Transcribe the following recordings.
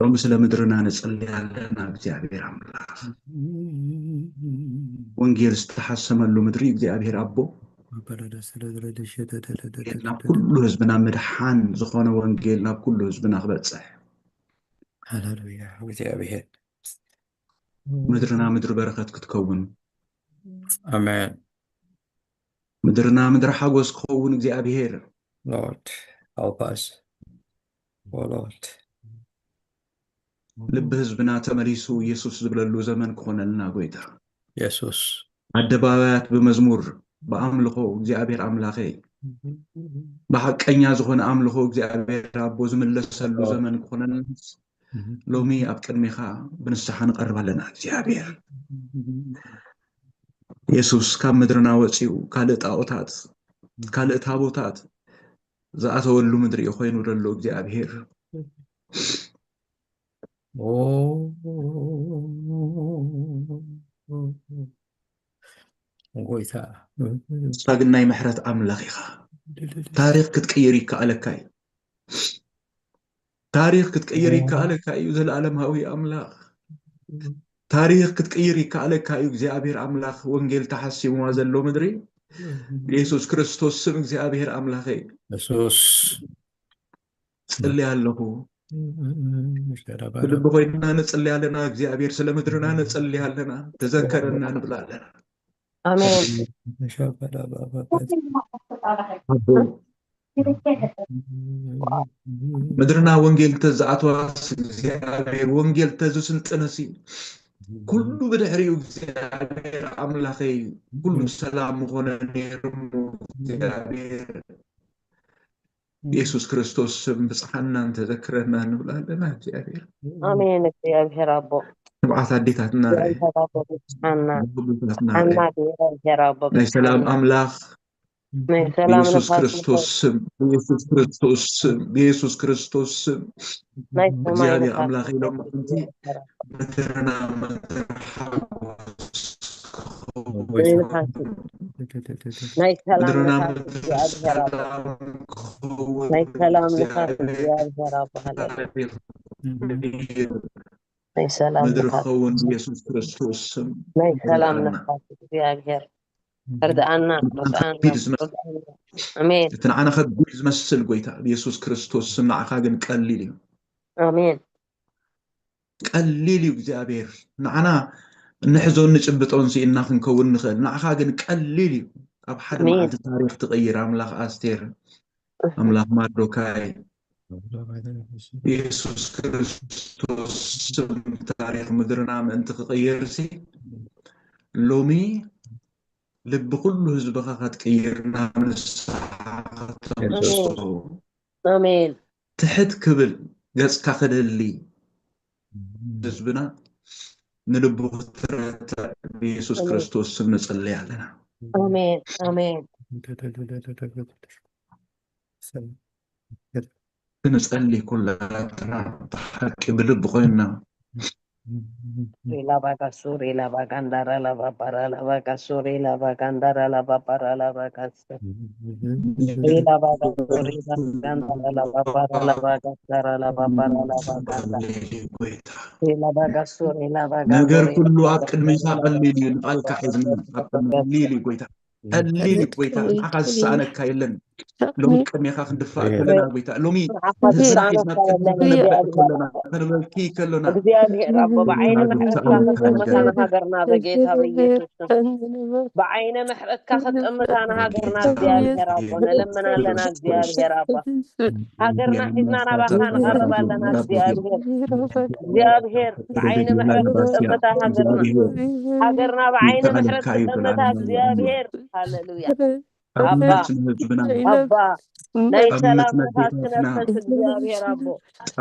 ሎሚ ስለ ምድርና ንጽሊ ኣለና። እግዚኣብሔር ኣምላኽ፣ ወንጌል ዝተሓሰመሉ ምድሪ እግዚኣብሔር ኣቦ፣ ናብ ኩሉ ህዝብና ምድሓን ዝኾነ ወንጌል ናብ ኩሉ ህዝብና ክበጽሕ፣ ሃሌሉያ። እግዚኣብሔር ምድርና ምድሪ በረኸት ክትከውን፣ ኣሜን። ምድርና ምድሪ ሓጎስ ክኸውን እግዚኣብሔር Lord, help us. Oh Lord. ልቢ ህዝብና ተመሊሱ ኢየሱስ ዝብለሉ ዘመን ክኾነልና ጎይታ። የሱስ ኣደባባያት ብመዝሙር ብኣምልኾ እግዚኣብሔር ኣምላኸይ ብሓቀኛ ዝኾነ ኣምልኾ እግዚኣብሔር ኣቦ ዝምለሰሉ ዘመን ክኾነልና ሎሚ ኣብ ቅድሜኻ ብንስሓ ንቐርብ ኣለና እግዚኣብሔር። የሱስ ካብ ምድርና ወፂኡ ካልእ ጣዖታት ካልእ ታቦታት ዝኣተወሉ ምድሪ እዩ ኮይኑ ዘሎ እግዚኣብሔር። ጎይታ ንስኻ ግን ናይ ምሕረት ኣምላኽ ኢኻ። ታሪኽ ክትቅይር ይከኣለካ እዩ። ታሪኽ ክትቅይር ይከኣለካ እዩ። ዘለኣለማዊ ኣምላኽ ታሪኽ ክትቅይር ይከኣለካ እዩ። እግዚኣብሔር ኣምላኽ ወንጌል ተሓሲምዋ ዘሎ ምድሪ ብየሱስ ክርስቶስ ስም እግዚኣብሔር ኣምላኸይ የሱስ ጽሊ ኣለኹ። ብልቢ ኮይንና ንጽሊ ኣለና። እግዚኣብሔር ስለ ምድርና ንጽሊ ኣለና። ተዘከረና ንብል ኣለና። ኣሜን። ምድርና ወንጌል ተዝኣትዋስ እግዚኣብሔር ወንጌል ተዝስልጥነሲ ኩሉ ብድሕሪኡ እግዚኣብሔር ኣምላኸይ ኩሉ ሰላም ምኾነ ነይሩ። እግዚኣብሔር የሱስ ክርስቶስ ስም ብጽሓና እንተዘክረና ንብል ኣለና። እግዚኣብሔር ኣሜን። እግዚኣብሔር ኣቦ ንብዓት ኣዴታትና እግዚኣብሔር ኣቦ ብጽሓና ኣቦታትና ሓና እግዚኣብሔር ኣቦ ናይ ሰላም ብጽሓና። ኣምላኽ ናይ ሰላም የሱስ ንፋስ ክርስቶስ ስም የሱስ ክርስቶስ ስም የሱስ ክርስቶስ ስም ናይ ሰማይ እግዚኣብሔር ንፋስ ኣምላኽ ንፋስ ኢሎም ምእንቲ እግዚኣብሔር ኣቦ። ምድርና ምድሪ ሓጎስ ናይ ንፋስ ናይ ሰላም ምድርና ንፋስ ምድሪ እግዚኣብሔር ኣቦ። ሰላም ክኸውን ናይ ሰላም ንፋስ እግዚኣብሔር እግዚኣብሔር ኣቦ። ሃሌሉያ። ናይ ሰላም ምድሪ ንፋስ ክኸውን ብየሱስ ክርስቶስ ስም ናይ ሰላም ይርዳእና። ንፋስ እግዚኣብሔር እርድኣና ርድኣና ከቢድ ዝመ- ርድኣና። ኣሜን። እቲ ንዓና ከቢድ ዝመስል ጎይታ ብየሱስ ክርስቶስ ስም ንዓኻ ግን ቀሊል እዩ። ኣሜን። ቀሊል እዩ እግዚኣብሔር። ንዓና እንሕዞን ንጭብጦን ስኢና ክንከውን ንኽእል፣ ንዓኻ ግን ቀሊል እዩ። ኣብ ሓደ ኣሜን። መዓልቲ ታሪኽ ትቕይር ኣምላኽ ኣስቴር፣ ኣምላኽ ማርዶካይ፣ የሱስ ክርስቶስ ስም ታሪኽ ምድርና ምእንቲ ክቕይር ሲ ሎሚ ልቢ ኩሉ ህዝብኻ ክትቅይር ናብ ንስሓ ከተምርሶ ኣሜን። ትሕት ክብል ገጽካ ክልሊ ህዝብና ንልቡ ክትረትዕ ብየሱስ ክርስቶስ ስም ንጽልይ ኣለና። ኣሜን። ኣሜን። ክንጸሊ ኩላትና ብሓቂ ብልቢ ኮይንና ሪላ ባጋሱ ሪላ ባጋንዳራ ላባባራ ላባጋሱ ሪላ ባጋንዳራ ላባባራ ላባጋሱ ሪላ ባጋሱ ሪላ ባጋንዳራ ላባባራ ላባጋሳራ ላባባራ ላባጋሳ ጎይታ ሪላ ባጋሱ ሪላ ባጋ ነገር ኩሉ ኣብ ቅድሜኻ ቀሊል እዩ። ንቓልካ ሒዝና ኣብ ቅድሚ ቀሊል እዩ ጎይታ፣ ቀሊል እዩ ጎይታ። ንዓኻ ዝሰኣነካ የለን። ሎሚ ቅድሜኻ ክንድፋእ ከለና ጎይታ፣ ሎሚ ንዓኻ ህዝብና ዝሰኣነካ ሒዝና ኣብ ቅድሜኻ የለን ክንድፋእ እግዚኣብሔር። ከለና፣ ክንበኪ ከለና እግዚኣብሔር ኣቦ ብዓይነ ንዓኻ ምሕረትካ ዝሰኣነካ ክትጥምታ ነገር ንሃገርና በጌታ በኢየሱስ ስም። ብዓይነ ምሕረትካ ክትጥምታ ንሃገርና እግዚኣብሔር ኣቦ ንለምን ኣለና እግዚኣብሔር ኣቦ። ሃገርና ሒዝና ናባኻ ንቐርብ ኣለና እግዚኣብሔር። እግዚኣብሔር ብዓይኒ ምሕረት ክትጥምታ ሃገርና። ሃገርና ብዓይኒ ምሕረት ክትጥምታ እግዚኣብሔር። ሃሌሉያ። ኣባ ኣባ ናይ ሰላም ንፋስ ክነፍስ እግዚኣብሔር ኣቦ።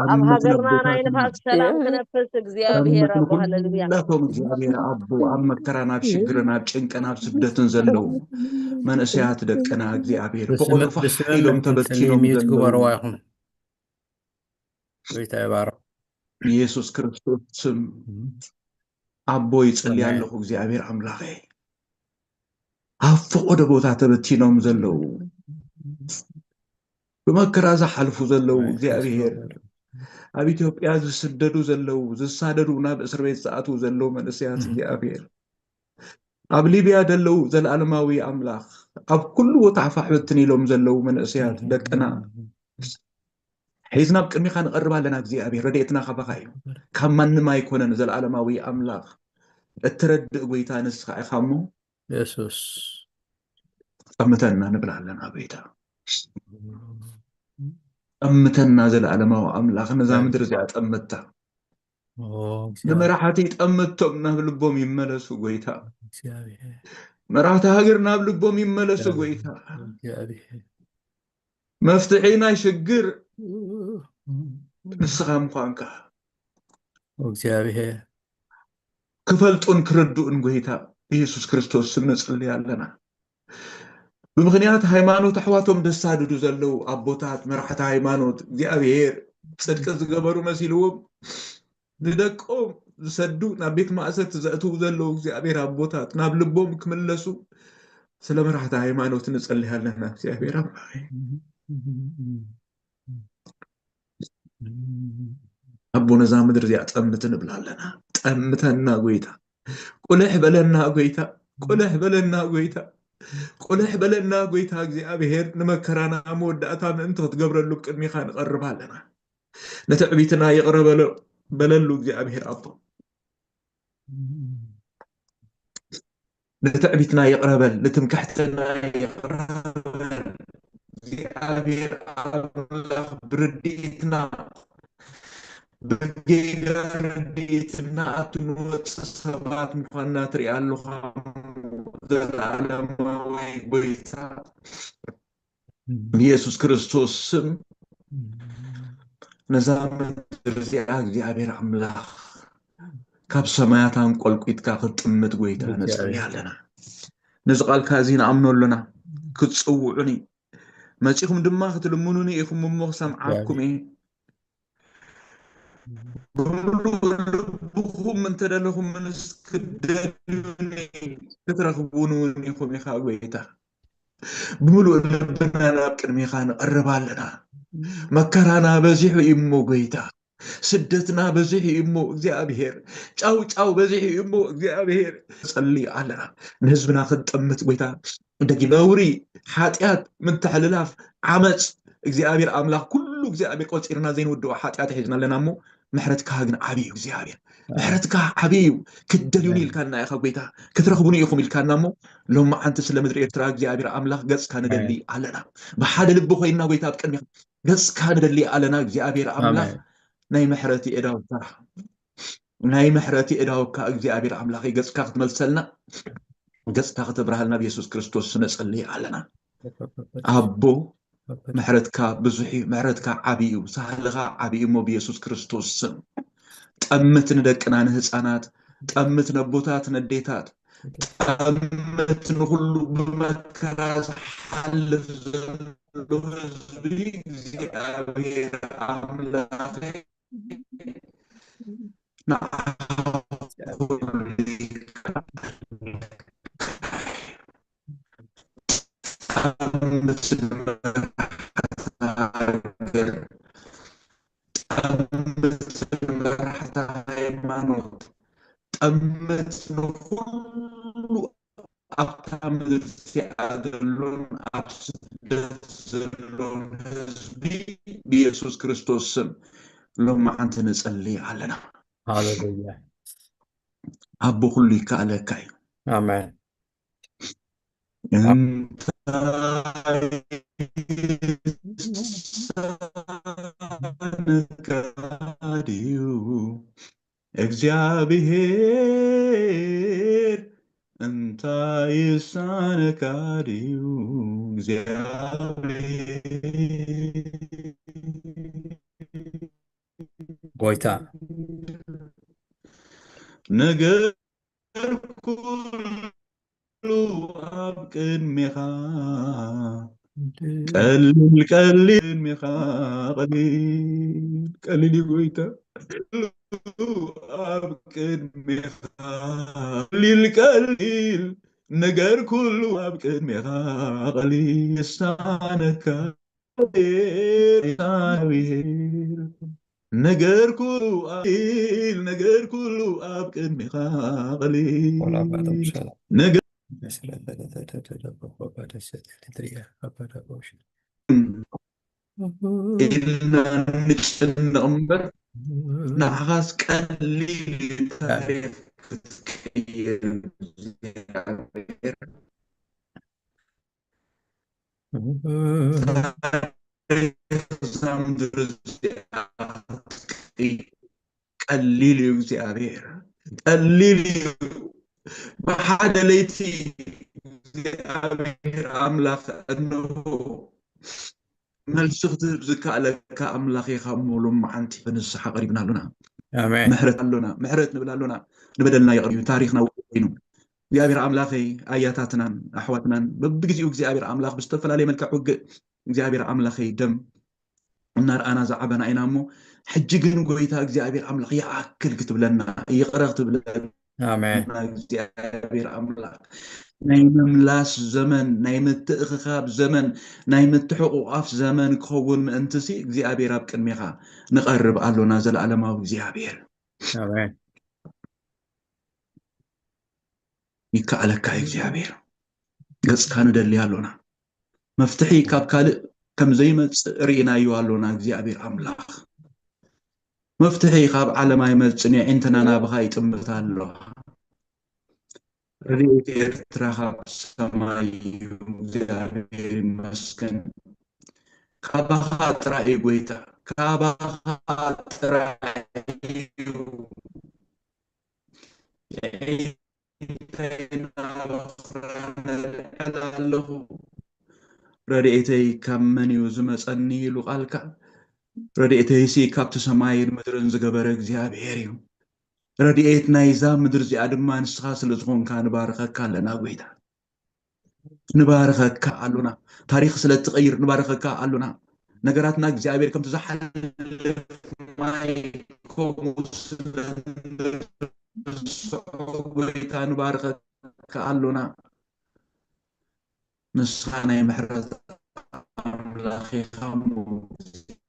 ኣብ ሃገርና ናይ ንፋስ ሰላም ክነፍስ እግዚኣብሔር ኣቦ። ሃሌሉያ። ኩላቶም እግዚኣብሔር ኣቦ ኣብ መከራን ኣብ ሽግርን ኣብ ጭንቅን ኣብ ስደትን ዘለዉ መንእሰያት ደቅና እግዚኣብሔር ብቑልፍ ሓይሎም ተበቲኖም ዘለዉ ግበርዋ ይኹን። ጎይታ ይባርክ። ብየሱስ ክርስቶስ ስም ኣቦ ይጽሊ ኣለኹ እግዚኣብሔር ኣምላኸይ። ኣብ ፈቐዶ ቦታ ተበቲኖም ዘለዉ ብመከራ ዝሓልፉ ዘለዉ እግዚኣብሔር ኣብ ኢትዮጵያ ዝስደዱ ዘለዉ፣ ዝሳደዱ፣ ናብ እስር ቤት ዝኣትዉ ዘለዉ መንእሰያት እግዚኣብሔር፣ ኣብ ሊብያ ዘለዉ፣ ዘለዓለማዊ ኣምላኽ፣ ኣብ ኩሉ ቦታ ፋሕ ብትን ኢሎም ዘለዉ መንእሰያት ደቅና ሒዝና ኣብ ቅድሚኻ ንቐርብ ኣለና። እግዚኣብሔር፣ ረድኤትና ካባኻ እዩ፣ ካብ ማንም ኣይኮነን። ዘለዓለማዊ ኣምላኽ፣ እትረድእ ጎይታ ንስኻ ኢኻ እሞ፣ የሱስ ጠምተና ንብል ኣለና ጎይታ። ጠምተና፣ ዘለዓለማዊ ኣምላኽ፣ ነዛ ኣሜን። ምድሪ እዚኣ ጠምታ። ኦ፣ እግዚኣብሔር፣ ንመራሕቲ ጠምቶም ናብ ልቦም ይመለሱ ጎይታ። እግዚኣብሔር፣ መራሕቲ ሃገር ናብ ልቦም ይመለሱ ጎይታ። እግዚኣብሔር፣ መፍትሒ ናይ ሽግር ንስኻ ምዃንካ እግዚኣብሔር፣ ክፈልጡን ክርድኡን ጎይታ ብየሱስ ክርስቶስ ስም ንጽሊ ኣለና። ብምኽንያት ሃይማኖት ኣሕዋቶም ደሳድዱ ዘለዉ ኣቦታት፣ መራሕቲ ሃይማኖት፣ እግዚኣብሔር ጽድቂ ዝገበሩ መሲልዎም ንደቆም ዝሰዱ፣ ናብ ቤት ማእሰርቲ ዘእትዉ ዘለዉ እግዚኣብሔር ኣቦታት ናብ ልቦም ክምለሱ ስለ መራሕቲ ሃይማኖት ንጸሊ ኣለና። እግዚኣብሔር ኣምላኽ ኣቦ፣ ነዛ ምድሪ እዚኣ ጠምት ንብል ኣለና። ጠምተና ጎይታ፣ ቁልሕ በለና ጎይታ፣ ቁልሕ በለና ጎይታ፣ ቁልሕ በለና ጎይታ። እግዚኣብሔር፣ ንመከራና መወዳእታ ምእንቲ ክትገብረሉ ቅድሚኻ ንቐርብ ኣለና። ንትዕቢትና ይቕረ በለ-፣ በለሉ እግዚኣብሔር ኣቦ። ንትዕቢትና ይቕረ በል፣ ንትምክሕትና ይቕረ በል። እግዚኣብሔር ኣምላኽ፣ ብርድኢትና፣ ብጌጋ ርድኢትና ኣቲ ንወጽእ ሰባት ምዃንና ትርኢ ኣለኻ። ዘለዓለማዊ ጎይታ፣ ብየሱስ ክርስቶስ ስም ነዛ ምድሪ እዚኣ እግዚኣብሔር ኣምላኽ ካብ ሰማያት ኣንቆልቂትካ ክትጥምት ጎይታ ንጸሊ ኣለና። ነዚ ቃልካ እዚ ንኣምኖ ኣለና። ክትጽውዑኒ መጺኹም ድማ ክትልምኑኒ ኢኹም እሞ ክሰምዓኩም እየ። ብምሉእ ልብኹም እንተደለኹም ምንስ ክትደልዩኒ ክትረኽቡኒ እውን ኢኹም ኢኻ ጎይታ። ብምሉእ ልብና ናብ ቅድሚኻ ንቐርብ ኣለና። መከራና በዚሑ እዩ እሞ ጎይታ፣ ስደትና በዚሑ እዩ እሞ እግዚኣብሔር፣ ጫው ጫው በዚሑ እዩ እሞ እግዚኣብሔር፣ ጸሊ ኣለና። ንህዝብና ክንጠምት ጎይታ፣ ደጊም ነውሪ፣ ሓጢኣት፣ ምትሕልላፍ፣ ዓመፅ፣ እግዚኣብሔር ኣምላኽ ኩሉ እግዚኣብሔር ቆፂርና ዘይንውድኦ ሓጢኣት ሒዝና ኣለና እሞ፣ ምሕረትካ ግን ዓብዪ እዩ እግዚኣብሔር። ምሕረትካ ዓብዪ እዩ። ክትደልዩኒ ኢልካና ኢኻ ጎይታ፣ ክትረኽቡኒ ኢኹም ኢልካና እሞ፣ ሎማዓንቲ ስለ ምድሪ ኤርትራ እግዚኣብሔር ኣምላኽ ገጽካ ንደሊ ኣለና። ብሓደ ልቢ ኮይንና ጎይታ ኣብ ቅድሚኻ ገጽካ ንደሊ ኣለና እግዚኣብሔር ኣምላኽ። ናይ ምሕረት የእዳውካ፣ ናይ ምሕረት የእዳውካ እግዚኣብሔር ኣምላኽ ገጽካ ክትመልሰልና፣ ገጽካ ክተብርሃልና ብየሱስ ክርስቶስ ንጸሊ ኣለና። ኣቦ ምሕረትካ ብዙሕ እዩ፣ ምሕረትካ ዓብዪ እዩ፣ ሳህልኻ ዓብዪ እሞ ብየሱስ ክርስቶስ ስም ጠምት ንደቅና ንህፃናት፣ ጠምት ነቦታት ነዴታት፣ ጠምት ንኹሉ ብመከራ ዝሓልፍ ዘሎ ህዝቢ እግዚኣብሔር ኣምላኽ ንዓኹም ጠምት ንመራሕቲ ሃገር፣ ጠምት ንመራሕቲ ሃይማኖት፣ ጠምት ንኹሉ ኣብታ ምድሪ እዚኣ ዘሎን ኣብ ስደት ዘሎን ህዝቢ ብየሱስ ክርስቶስ ስም ሎማዓንቲ ንጸሊ ኣለና። ሃሌሉያ። ኣቦ ኩሉ ይከኣለካ እዩ። ኣሜን። እንታይ ይሳነካ ድዩ እግዚኣብሔር? እንታይ ይሳነካ ድዩ እግዚኣብሔር? ጎይታ ነገር ኩሉ ኣብ ቅድሜኻ ቀሊል፣ ቀሊል ቅድሜኻ ቀሊል፣ ቀሊል እዩ ጎይታ። ኩሉ ኣብ ቅድሜኻ ቀሊል፣ ቀሊል ነገር ኩሉ ኣብ ቅድሜኻ ቀሊል ይሳነካ። እግዚኣብሔር፣ ነገር ኩሉ ኣል ነገር ኩሉ ኣብ ቅድሚኻ ቀሊል ወላ ባዶም ሰላም ነገር ኢልና ንጨነቕ እምበር ንዓኻስ ቀሊል እዩ ታሪኽ ክትቅይር። ታሪኽ እዛ ምድሪ እዚኣ ክትቅይር ቀሊል እዩ እግዚኣብሔር፣ ቀሊል እዩ። ብሓደ ለይቲ እግዚኣብሔር ኣምላኽ እንሆ መልሲ ክትህብ ዝከኣለካ ኣምላኽ ኢኻ እሞ ሎመዓንቲ ብንስሓ ቀሪብና ኣሎና። ኣሜን ምሕረት ኣሎና፣ ምሕረት ንብል ኣሎና። ንበደልና ይቕር እዩ፣ ታሪኽና ውቁብ ኮይኑ። እግዚኣብሔር ኣምላኸይ ኣያታትናን ኣሕዋትናን በብግዜኡ እግዚኣብሔር ኣምላኽ ብዝተፈላለየ መልክዕ ውግእ እግዚኣብሔር ኣምላኸይ ደም እናርኣና ዝዓበና ኢና እሞ ሕጂ ግን ጎይታ እግዚኣብሔር ኣምላኽ ይኣክል ክትብለና ይቕረ ክትብለና ኣሜን እግዚኣብሔር ኣምላኽ ናይ ምምላስ ዘመን ናይ ምትእኽኻብ ዘመን ናይ ምትሕቑቓፍ ዘመን ክኸውን ምእንትሲ እግዚኣብሔር ኣብ ቅድሜኻ ንቐርብ ኣሎና። ዘለኣለማዊ እግዚኣብሔር ኣሜን ይከኣለካ እዩ እግዚኣብሔር። ገጽካ ንደሊ ኣሎና። መፍትሒ ካብ ካልእ ከም ዘይመጽእ ርኢናዮ ኣሎና እግዚኣብሔር ኣምላኽ። መፍትሒ ካብ ዓለም ኣይመጽን እዩ፣ ኣዒንትና ናብኻ ይጥምት ኣሎ። ረድኤት ኤርትራ ካብ ሰማይ እዩ። እግዚኣብሔር ይመስገን። ካባኻ ጥራይ እዩ ጎይታ፣ ካባኻ ጥራይ እዩ። ረድኤተይ ናባኻ ኣለኹ። ረድኤተይ ካብ መን እዩ ዝመጸኒ ኢሉ ቃልካ። ረድኤተይሲ ካብቲ ሰማይን ምድርን ዝገበረ እግዚኣብሔር እዩ። ረድኤት ናይዛ ምድሪ እዚኣ ድማ ንስኻ ስለ ዝኾንካ ንባርኸካ ኣለና ጎይታ። ንባርኸካ ኣሉና። ታሪኽ ስለ እትቐይር ንባርኸካ ኣሉና። ነገራትና እግዚኣብሔር ከምቲ ዝሓልፍ ማይ ከምኡ ስለ እንርስዖ ጎይታ ንባርኸካ ኣሉና። ንስኻ ናይ ምሕረት ኣምላኽ ኢኻ እሞ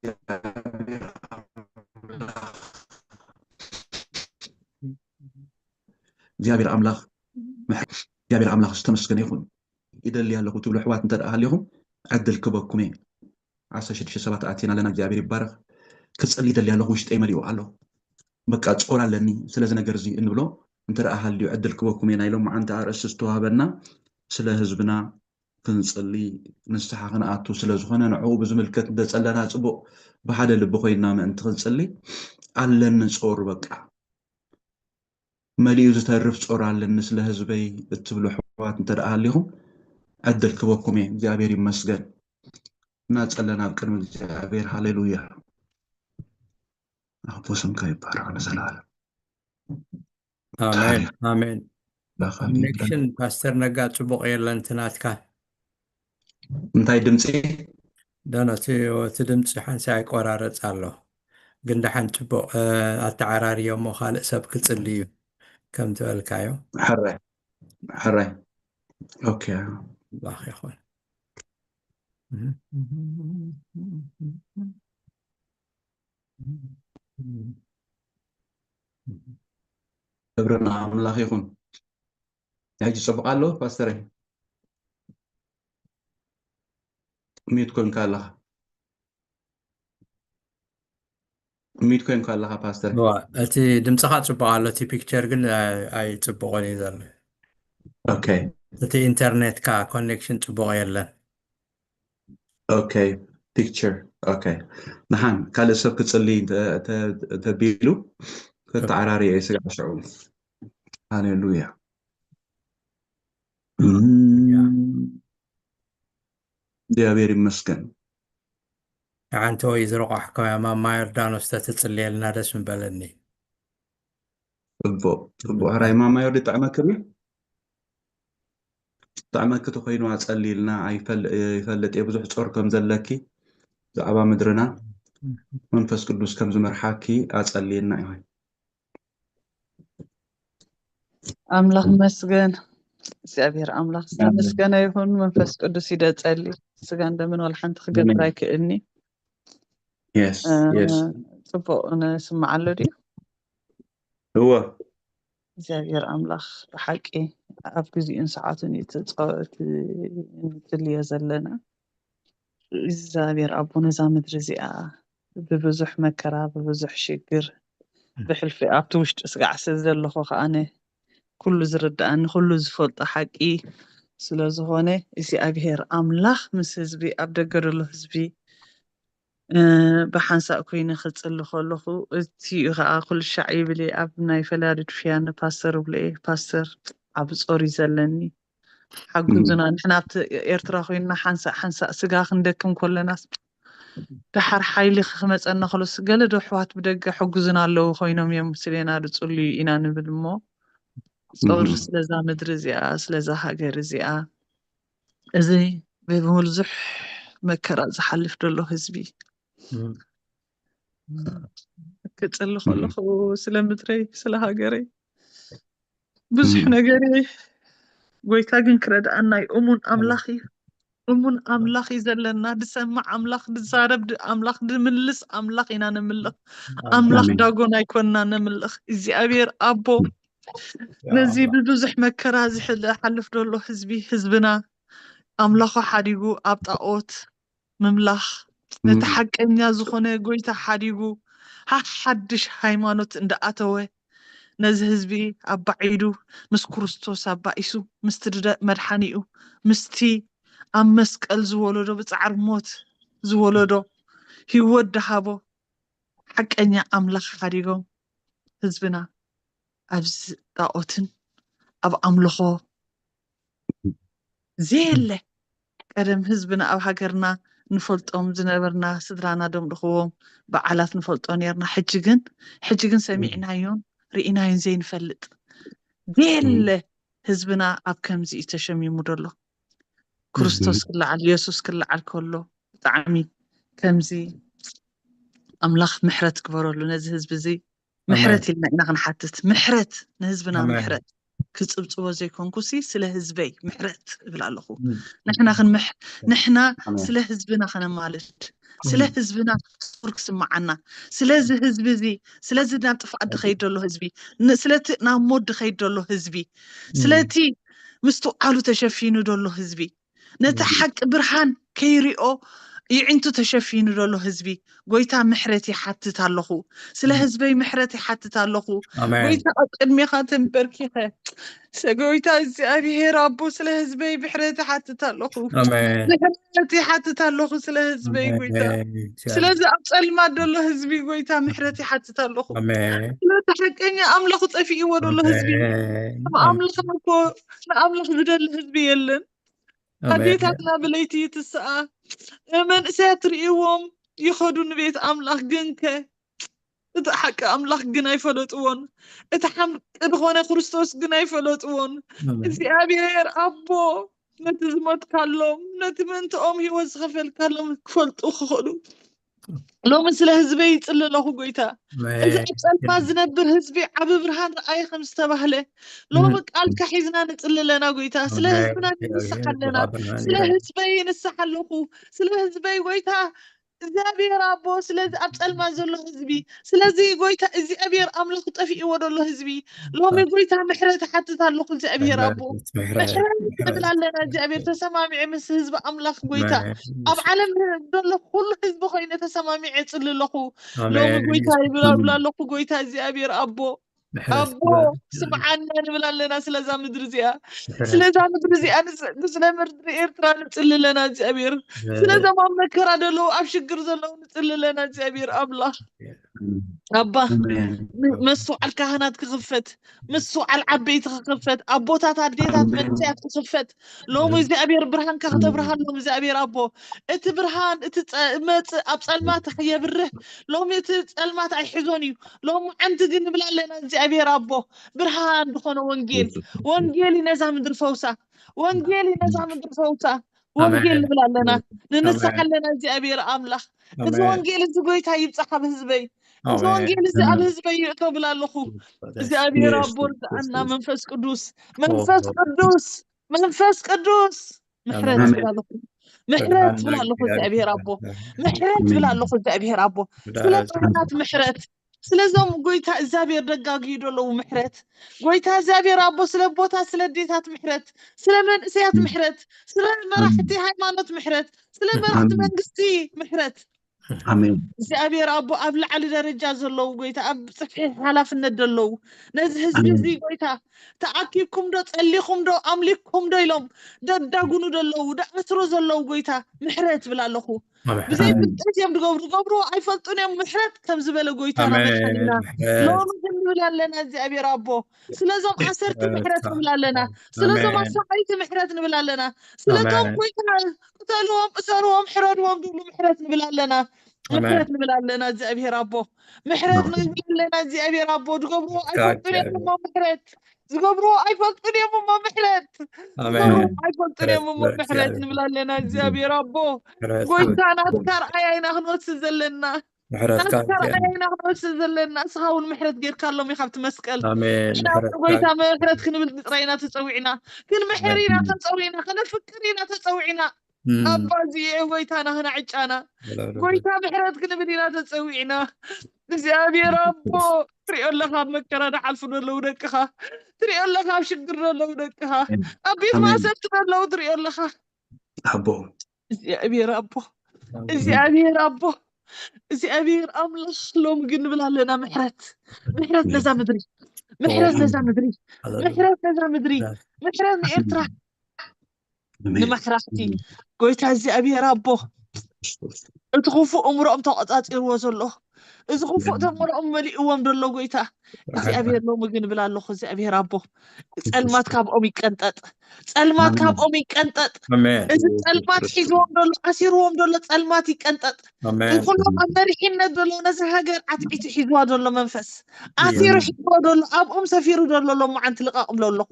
እግዚኣብሔር ኣምላኽ እግዚኣብሔር ኣምላኽ ምሕረት እግዚኣብሔር ኣምላኽ ዝተመስገነ ይኹን። ይደሊ ኣለኹ ትብሉ ኣሕዋት እንተ ደኣ ሃሊኹም ዕድል ክበኩም እየ። ዓሰርተ ሽዱሽተ ሰባት ኣቲና ኣለና እግዚኣብሔር ይባረኽ። ክጸሊ ይደሊ ኣለኹ ውሽጠይ መሊኡ ኣሎ። በቃ ጾር ኣለኒ ስለዚ ነገር እዚ እንብሎ እንተ ደኣ ሃልዩ ዕድል ክበኩም እየ። ናይ ሎማዓንቲ ኣርእስቲ ዝተዋህበና ስለ ህዝብና ክንጽሊ ንስሓ ክንኣቱ ስለ ዝኾነ ንዕኡ ብዝምልከት እንተ ጸለና ጽቡቕ ብሓደ ልቢ ኮይንና ምእንቲ ክንጽሊ ኣለኒ ጾር በቃ መሊኡ ዝተርፍ ጾር ኣለኒ ስለ ህዝበይ እትብሉ ኣሕዋት እንተ ደኣ ሃሊኹም ዕድል ክበኩም እየ። እግዚኣብሔር ይመስገን። እናጸለና ኣብ ቅድሚ እግዚኣብሔር ሃሌሉያ። ኣቦ ስምካ ይባረኽ ንዘለኣለም። ኣሜን ኣሜን። ኮኔክሽን ፓስተር ነጋ ጽቡቕ የለን ትናትካ እንታይ ድምፂ ደኖ እቲ ድምፂ ሓንሳይ ይቆራረፅ ኣሎ ግን ደሓን ፅቡቕ ኣተዓራርዮ እሞ ካልእ ሰብ ክፅሊ እዩ ከም ዝበልካዮ ሕራይ ሕራይ ኦኬ ባኽ ይኹን ክብሪ ንኣምላኽ ይኹን ሕጂ ፅቡቕ ኣሎ ፓስተረይ ሚዩት ኮንካ ኣለኻ ሚዩት ኮንካ ኣለኻ ፓስተር እቲ ድምፅኻ ፅቡቕ ኣሎ እቲ ፒክቸር ግን ኣይፅቡቕን እዩ ዘሎ ኦኬ እቲ ኢንተርኔትካ ኮኔክሽን ፅቡቕ የለን ኦኬ ፒክቸር ኦኬ ንሓን ካልእ ሰብ ክፅሊ ተቢሉ ከተዓራርየ ስጋዕ ሽዑ ሃሌሉያ እግዚኣብሔር ይመስገን ንዓንተ ወይ ዝረቋሕካዮ ማማ ዮርዳኖስ ተትፅልየልና ደስ ምበለኒ ፅቡቅ ፅቡቅ ሕራይ ማማ ዮርዲ ጠዕመክኒ ጠዕመኪ ተኮይኑ ኣፀሊልና ይፈልጥ እየ ብዙሕ ፆር ከም ዘለኪ ብዛዕባ ምድርና መንፈስ ቅዱስ ከም ዝመርሓኪ ኣፀልየና እዩ ኣምላኽ መስገን እግዚኣብሔር ኣምላኽ ዝተመስገነ ይኹን መንፈስ ቅዱስ ይደፀሊ ስጋን ደምን ዋላ ሓንቲ ክገብር ኣይክእልኒ yes yes ጽቡቕ ንስምዓሉ ድዩ? እወ። እግዚኣብሔር ኣምላኽ ብሓቂ ኣብ ግዜኡን ሰዓቱን እዩ እቲ ጸ-፣ እቲ እንጽልዮ ዘለና። እግዚኣብሔር ኣቦ ነዛ ምድሪ እዚኣ ብብዙሕ መከራ፣ ብብዙሕ ሽግር፣ ብሕልፊ ኣብቲ ውሽጢ ስጋዕ ስለ ዘለኹ ከኣነ ኩሉ ዝርድኣኒ፣ ኩሉ ዝፈልጦ ሓቂ ስለ ዝኾነ እግዚኣብሔር ኣምላኽ ምስ ህዝቢ፣ ኣብ ደገ ዘሎ ህዝቢ እ፣ ብሓንሳእ ኮይነ ክጽሊ ከለኹ፣ እቲ እዩ ኸኣ ኩሉ ሻዕ ይብል እየ፣ ኣብ ናይ ፈላሪድ ፍያነ ፓስተር እብሎ እየ፣ ፓስተር ዓቢ ጾር እዩ ዘለኒ፣ ሓግዙና፣ ንሕና ኣብቲ ኤርትራ ኮይንና ሓንሳእ ሓንሳእ ስጋ ክንደክም ከለናስ፣ ደሓር ሓይሊ ክመጸና ከሎስ፣ ገለ ዶ ኣሕዋት ብደገ ሕጉዝና ኣለዉ ኮይኖም እዮም፣ ምስሌና ዝጽልዩ ኢና ንብል እሞ፣ ጾር ስለዛ ምድሪ እዚኣ፣ ስለዛ ሃገር እዚኣ፣ እዚ ብብዙሕ መከራ ዝሓልፍ ዘሎ ህዝቢ፣ እም። ክጽሊ ከለኹ ስለ ምድረይ፣ ስለ ሃገረይ፣ ብዙሕ እም። ነገር እየ። ጎይታ ግን ክረድኣና እዩ። እሙን ኣምላኽ እዩ። እሙን ኣምላኽ እዩ ዘለና። ዝሰምዕ ኣምላኽ፣ ዝዛረብ ድ-፣ ኣምላኽ፣ ዝምልስ ኣምላኽ ኢና ነምልኽ። ኣምላኽ ኣሜን። ዳጎን ኣይኮንና ነምልኽ። እግዚኣብሔር ኣቦ፣ ነዚ ብብዙሕ መከራ ዝሕል-፣ ዝሓልፍ ዘሎ ህዝቢ፣ ህዝብና ኣምላኹ ሓዲጉ ኣብ ጣኦት ምምላኽ፣ ነቲ እም። ሓቀኛ ዝኾነ ጎይታ ሓዲጉ፣ ሓ-፣ ሓድሽ ሃይማኖት እንዳኣተወ፣ ነዚ ህዝቢ ኣባዒዱ፣ ምስ ክርስቶስ ኣባኢሱ፣ ምስቲ ድደ-፣ መድሓኒኡ፣ ምስቲ ኣብ መስቀል ዝወለዶ፣ ብጻዕሪ ሞት ዝወለዶ፣ ህይወት ደሃቦ ሓቀኛ ኣምላኽ ሓዲጎም፣ ህዝብና ኣብ ዝ-፣ ጣኦትን ኣብ ኣምልኾ ዘየለ ቀደም ህዝብና ኣብ ሃገርና ንፈልጦም ዝነበርና፣ ስድራና ደምልኽዎም በዓላት ንፈልጦ ነርና። ሕጂ ግን፣ ሕጂ ግን ሰሚዕናዮን ርኢናዮን ዘይንፈልጥ ዘየለ ህዝብና ኣብ ከምዚ እዩ ተሸሚሙ ዘሎ። ክርስቶስ ክለዓል፣ የሱስ ክለዓል ከሎ ብጣዕሚ ከምዚ ኣምላኽ ምሕረት ግበረሉ ነዚ ህዝቢ እዚ። ምሕረት ኣሜን። ኢልና ኢና ክንሓትት። ምሕረት ንህዝብና ኣሜን። ምሕረት ክጽብጽቦ ዘይኮንኩሲ ስለ ህዝበይ ምሕረት እብል ኣለኹ። እም። ንሕና ክንምሕ-፣ ንሕና ኣሜን። ስለ ህዝብና ከነማልድ፣ ስለ እም። ህዝብና ክሱር ክስምዓና፣ ስለዚ ህዝቢ እዚ፣ ስለዚ ናብ ጥፍኣት ድኸይድ ዘሎ ህዝቢ፣ ን-፣ ስለቲ ናብ ሞት ድኸይድ ዘሎ ህዝቢ፣ እም። ስለቲ ምስትውዓሉ ተሸፊኑ ዘሎ ህዝቢ፣ ነቲ እም። ሓቂ ብርሃን ከይሪኦ ይዕንቱ ተሸፊኑ ዘሎ ህዝቢ፣ ጎይታ ምሕረት ይሓትት ኣለኹ። ስለ እም። ህዝበይ ምሕረት ይሓትት ኣለኹ። ኣሜን። ጎይታ ኣብ ቅድሜኻ ተንበርኪኸ፣ ስ-፣ ጎይታ እግዚኣብሔር ኣቦ ስለ ህዝበይ ምሕረት ይሓትት ኣለኹ። ኣሜን። ምሕረት ይሓትት ኣለኹ ስለ ህዝበይ ጎይታ። ኣሜን። ስለዚ ኣብ ጸልማት ዘሎ ህዝቢ ጎይታ ምሕረት ይሓትት ኣለኹ። ኣሜን። ስለዚ ሓቀኛ ኣምላኹ ጠፊእዎ ዘሎ ህዝቢ። ኣሜን። ከም ኣምላኽ እኮ ንኣምላኽ ዝደሊ ህዝቢ የለን። ኣሜን። ኣዴታትና ብለይቲ ይትስኣ፣ መንእሰያት ርእይዎም ይኸዱ ንቤት ኣምላኽ፣ ግንከ እቲ ሓቂ ኣምላኽ ግን ኣይፈለጥዎን፣ እቲ ሓቂ ዝኾነ ክርስቶስ ግን ኣይፈለጥዎን። ኣሜን። እግዚኣብሔር ኣቦ ነቲ ዝሞትካሎም፣ ነቲ ምእንትኦም ህይወት ዝኸፈልካሎም ክፈልጡ ክኽእሉ ሎሚ ስለ ህዝበይ ይጽሊ ኣለኹ ጎይታ። እዚ ኣብ ጸልማት ዝነብር ህዝቢ ዓቢ ብርሃን ረኣየ ከም ዝተባህለ፣ ሎሚ ቃልካ ሒዝና ንጽሊ ኣለና ጎይታ። ስለ ህዝብና ንንስሓ ኣለና። ስለ ህዝበይ ንስሓ ኣለኹ። ስለ ህዝበይ ጎይታ እግዚኣብሔር ኣቦ፣ ስለዚ ኣብ ጸልማት ዘሎ ህዝቢ፣ ስለዚ ጎይታ እግዚኣብሔር ኣምላኽ ጠፊእዎ ዘሎ ህዝቢ፣ ሎሚ ጎይታ ምሕረት እሓትት ኣለኹ እግዚኣብሔር ኣቦ። ምሕረት ንብል ኣለና እግዚኣብሔር፣ ተሰማሚዐ ምስ ህዝቢ ኣምላኽ ጎይታ። ኣብ ዓለም ዘሎ ኩሉ ህዝቢ ኮይነ ተሰማሚዐ እጽሊ ኣለኹ። ሎሚ ጎይታ ይብል ኣለኹ ጎይታ እግዚኣብሔር ኣቦ። ኣቦ ስምዓና ንብል ኣለና ስለዛ ምድሪ እዚኣ። ስለዛ ምድሪ እዚኣ ንስ-፣ ንስለ ምድሪ ኤርትራ ንጽሊ ኣለና እግዚኣብሔር። ስለዞም ኣብ መከራ ዘለዉ ኣብ ሽግር ዘለዉ ንጽሊ ኣለና እግዚኣብሔር ኣምላኽ። ኣባ ም-፣ መስተውዓል ካህናት ክኽፈት፣ መስተውዓል ዓበይቲ ክኽፈት፣ ኣቦታት ኣዴታት መንእሰያት ክኽፈት። ሎሚ እግዚኣብሔር ብርሃንካ ክተብርሃሎም እግዚኣብሔር ኣቦ። እቲ ብርሃን እቲ ጸ-፣ መጽእ ኣብ ጸልማት የብርህ። ሎሚ እቲ ጸልማት ኣይሕዞን እዩ። ሎሚ ዓንቲ ግን ንብል ኣለና እግዚኣብሔር ኣቦ። ብርሃን ዝኾነ ወንጌል፣ ወንጌል እዩ ነዛ ምድሪ ፈውሳ። ወንጌል እዩ ነዛ ምድሪ ፈውሳ። ወንጌል ንብል ኣለና። ንንስሓ ኣለና እግዚኣብሔር ኣምላኽ። እዚ ወንጌል እዚ ጎይታ ይብጻሕ ኣብ ህዝበይ። እዚ ወንጌል እዚ ኣብ ህዝበይ ይእቶ ብል ኣለኹ። እግዚኣብሔር ኣቦ ርድኣና መንፈስ ቅዱስ። መንፈስ ቅዱስ። መንፈስ ቅዱስ። ምሕረት ይብል ኣለኹ። ምሕረት ብላ ኣለኹ እግዚኣብሔር ኣቦ። ምሕረት ብላ ኣለኹ እግዚኣብሔር ኣቦ። ስለ ጥሩናት ምሕረት፣ ስለዞም ጎይታ እግዚኣብሔር ደጋግዩ ዘለዉ ምሕረት፣ ጎይታ እግዚኣብሔር ኣቦ፣ ስለ ቦታ ስለ ኣዴታት ምሕረት፣ ስለ መንእሰያት ምሕረት፣ ስለ መራሕቲ ሃይማኖት ምሕረት፣ ስለ መራሕቲ መንግስቲ ምሕረት። ኣሜን። እግዚኣብሔር ኣቦ፣ ኣብ ላዕሊ ደረጃ ዘለዉ ጎይታ፣ ኣብ ጽፍሒ ሓላፍነት ዘለዉ፣ ነዚ ህዝቢ እዚ ጎይታ፣ ተኣኪብኩም ዶ ጸሊኹም ዶ ኣምሊክኩም ዶ ኢሎም ደዳጉኑ ዘለዉ፣ ደኣስሮ ዘለዉ ጎይታ፣ ምሕረት ብላ ኣለኹ። ብዘይ ፍልጠት እዮም ዝገብሩ፣ ዝገብሩ ኣይፈልጡን እዮም። ምሕረት ከም ዝበለ ጎይታና መድሓኒና ሎሚ ግን ንብል ኣለና እግዚኣብሔር ኣቦ፣ ስለዞም ኣሰርቲ ምሕረት ንብል ኣለና። ስለዞም ኣሳቃይቲ ምሕረት ንብል ኣለና። ስለቶም ጎይታ ቅተልዎም፣ እሰርዎም፣ ሕረድዎም ዝብሉ ምሕረት ንብል ኣለና። ምሕረት ንብል ኣለና እግዚኣብሔር ኣቦ፣ ምሕረት ንብል ኣለና እግዚኣብሔር ኣቦ። ዝገብርዎ ኣይፈልጡን እዮም እሞ ምሕረት፣ ዝገብርዎ ኣይፈልጡን እዮም እሞ ምሕረት፣ ዝገብርዎ ኣይፈልጡን እዮም እሞ ምሕረት ንብል ኣለና እግዚኣብሔር ኣቦ። ጎይታ ናትካ ርኣያ ኢና ክንወስድ ዘለና፣ ናትካ ርኣያ ኢና ክንወስድ ዘለና። እስኻ እውን ምሕረት ጌርካሎም ኢኻ ኣብቲ መስቀል። ኢና እውን ጎይታ ምሕረት ክንብል ጥራይ ኢና ተፀዊዕና። ክንምሕር ኢና ተፀዊዕና፣ ከነፍቅር ኢና ተፀዊዕና። ኣባ እዚኤ ጎይታና ክነዕጫና፣ ጎይታ ምሕረት ክንብል ኢና ተፀዊዕና። እግዚኣብሔር ኣቦ፣ ትሪኦ ኣለኻ ኣብ መከራ ዝሓልፉ ዘለዉ ደቅኻ፣ ትሪኦ ኣለኻ ኣብ ሽግር ዘለዉ ደቅኻ፣ ኣብ ቤት ማእሰርቲ ዘለዉ ትሪኦ ኣለኻ። ኣቦ እግዚኣብሔር ኣቦ፣ እግዚኣብሔር ኣቦ፣ እግዚኣብሔር ኣምላኽ ሎሚ ግን ንብል ኣለና ምሕረት፣ ምሕረት ነዛ ምድሪ፣ ምሕረት ነዛ ምድሪ፣ ምሕረት ነዛ ምድሪ፣ ምሕረት ንኤርትራ። ንመሕራሕቲ ጎይታ እግዚኣብሔር ኣቦ፣ እቲ ክፉእ እምሮኦም ተቆጻጺርዎ ዘሎ፣ እዚ ክፉእ ተምሮኦም መሊእዎም ዘሎ ጎይታ እግዚኣብሔር ሎሚ ግን እብል ኣለኹ እግዚኣብሔር ኣቦ፣ ጸልማት ካብኦም ይቀንጠጥ፣ ጸልማት ካብኦም ይቀንጠጥ። እዚ ጸልማት ሒዝዎም ዘሎ፣ ኣሲርዎም ዘሎ ጸልማት ይቀንጠጥ። ንኩሎም ኣብ መሪሕነት ዘሎ፣ ነዚ ሃገር ዓትዒቱ ሒዝዋ ዘሎ መንፈስ ኣሲሩ ሒዝዋ ዘሎ፣ ኣብኦም ሰፊሩ ዘሎ ሎማዓንቲ ልቐቕ እብሎ ኣለኹ።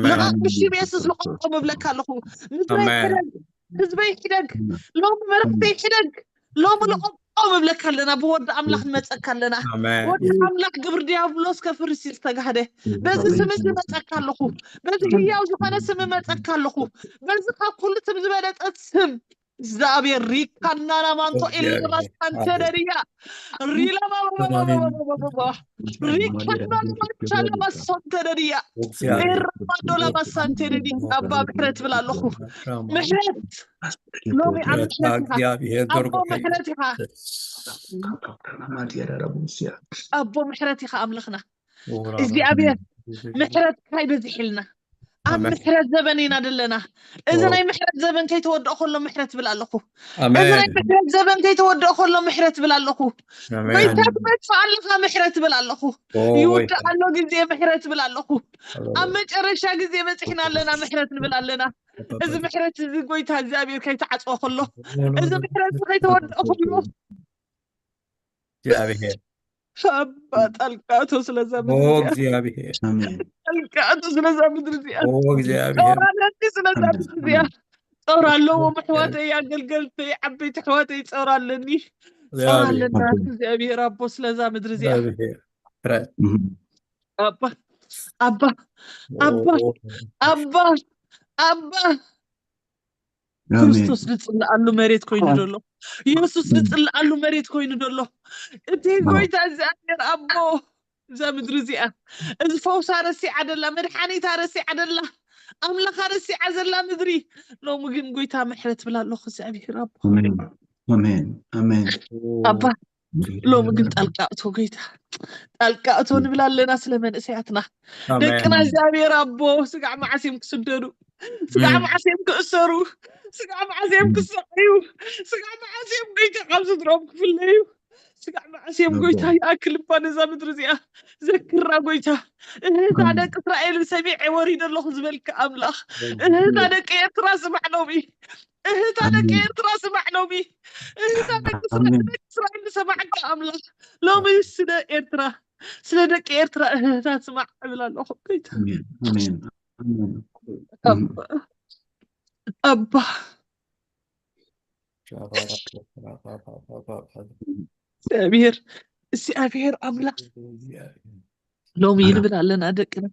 ልቐቕ ብሽም የሱስ ልቐቆም እብለካ ኣለኹ። ምድረይ ሕደግ፣ ህዝበይ ሕደግ፣ ሎሚ መራሕተይ ሕደግ፣ ሎሚ ልቐቆም እብለካ ኣለና። ብወዲ ኣምላኽ ንመፀካ ኣለና። ወዲ ኣምላኽ ግብሪ ዲያብሎስ ከፍርስ እዩ ዝተጋህደ። በዚ ስም እዚ መፀካ ኣለኹ። በዚ ህያው ዝኾነ ስም መፀካ ኣለኹ። በዚ ካብ ኩሉ ስም ዝበለፀ ስም እግዚኣብሔር ሪካናና ማንቶ ኤሌባሳንተደድያ ሪላማባባባባባባባ ሪካናና ማንቻለባሶንተደድያ ኤራማዶላባሳንተደዲ። ኣባ ምሕረት ብል ኣለኹ። ምሕረት ሎሚ ኣብ ምሕረት ኢኻ። ኣቦ ምሕረት ኢኻ። ኣቦ ምሕረት ኢኻ ኣምላኽና እግዚኣብሔር። ምሕረትካ ይበዝሕልና። ኣብ ምሕረት ዘበን ኢና ዘለና። እዚ ናይ ምሕረት ዘበን ከይተወድኦ ከሎ ምሕረት ብል ኣለኹ። እዚ ናይ ምሕረት ዘበን ከይተወድኦ ከሎ ምሕረት ብል ኣለኹ። ጎይታ ትመጽእ ኣለኻ ምሕረት ብል ኣለኹ። ይውድእ ኣሎ ግዜ ምሕረት ብል ኣለኹ። ኣብ መጨረሻ ግዜ በጺሕና ኣለና ምሕረት ንብል ኣለና። እዚ ምሕረት እዚ ጎይታ እግዚኣብሔር ከይተዓጽወ ከሎ፣ እዚ ምሕረት እዚ ከይተወድኦ ከሎ እግዚኣብሔር ኣባ ጣልቃ እቶ ስለዛ ምድሪ እዚኣ። እግዚኣብሔር ጣልቃ እቶ ስለዛ ምድሪ እዚኣ። እግዚኣብሔር ጸውራለኒ ስለዛ ምድሪ እዚኣ። ጸውራ ኣለዎም ኣሕዋተይ፣ ኣገልገልተይ፣ ዓበይቲ ኣሕዋተይ ጸውራ ኣለኒ። ጸውራ ኣለና እግዚኣብሔር ኣቦ ስለዛ ምድሪ እዚኣ። እግዚኣብሔር ኣባ ኣባ ኣባ ኣባ ኣባ ክርስቶስ ዝፅልኣሉ መሬት ኮይኑ ዘሎ፣ የሱስ ዝፅልኣሉ መሬት ኮይኑ ዘሎ፣ እቲ ጎይታ እግዚኣብሔር ኣቦ እዛ ምድሪ እዚኣ እዚ ፈውሳ ረሲዓ ደላ፣ መድሓኒታ ረሲዓ ደላ፣ ኣምላኻ ረሲዓ ዘላ ምድሪ ሎሚ ግን ጎይታ ምሕረት ብላ ኣለኹ እግዚኣብሔር ኣቦ። ኣሜን ኣሜን። ኣባ ሎሚ ግን ጣልቃ እቶ ጎይታ፣ ጣልቃ እቶ ንብል ኣለና ስለ መንእሰያትና። ደቅና እግዚኣብሔር ኣቦ ስጋዕ መዓስ እዮም ክስደዱ፣ ስጋዕ መዓስ እዮም ክእሰሩ፣ ስጋዕ መዓስ እዮም ክሰቀዩ፣ ስጋዕ መዓስ እዮም ጎይታ ካብ ስድሮም ክፍለዩ፣ ስጋዕ መዓስ እዮም ጎይታ ይኣክል እባ ነዛ ምድሪ እዚኣ ዘክራ ጎይታ። እህታ ደቂ እስራኤል ሰሚዐ ወሪደ ኣለኹ ዝበልካ ኣምላኽ እህታ ደቂ ኤርትራ ስማዕ ሎሚ። እህታ ደቂ ኤርትራ ስማዕ ሎሚ። እህታ ደቂ እስራኤል ሰማዕካ ኣምላኽ ሎሚ ስለ ኤርትራ ስለ ደቂ ኤርትራ እህታ ስማዕ እብል ኣለኹ ጎይታ። ኣባ እግዚኣብሔር እግዚኣብሔር ኣምላኽ ሎሚ ይንብል ኣለና ደቅና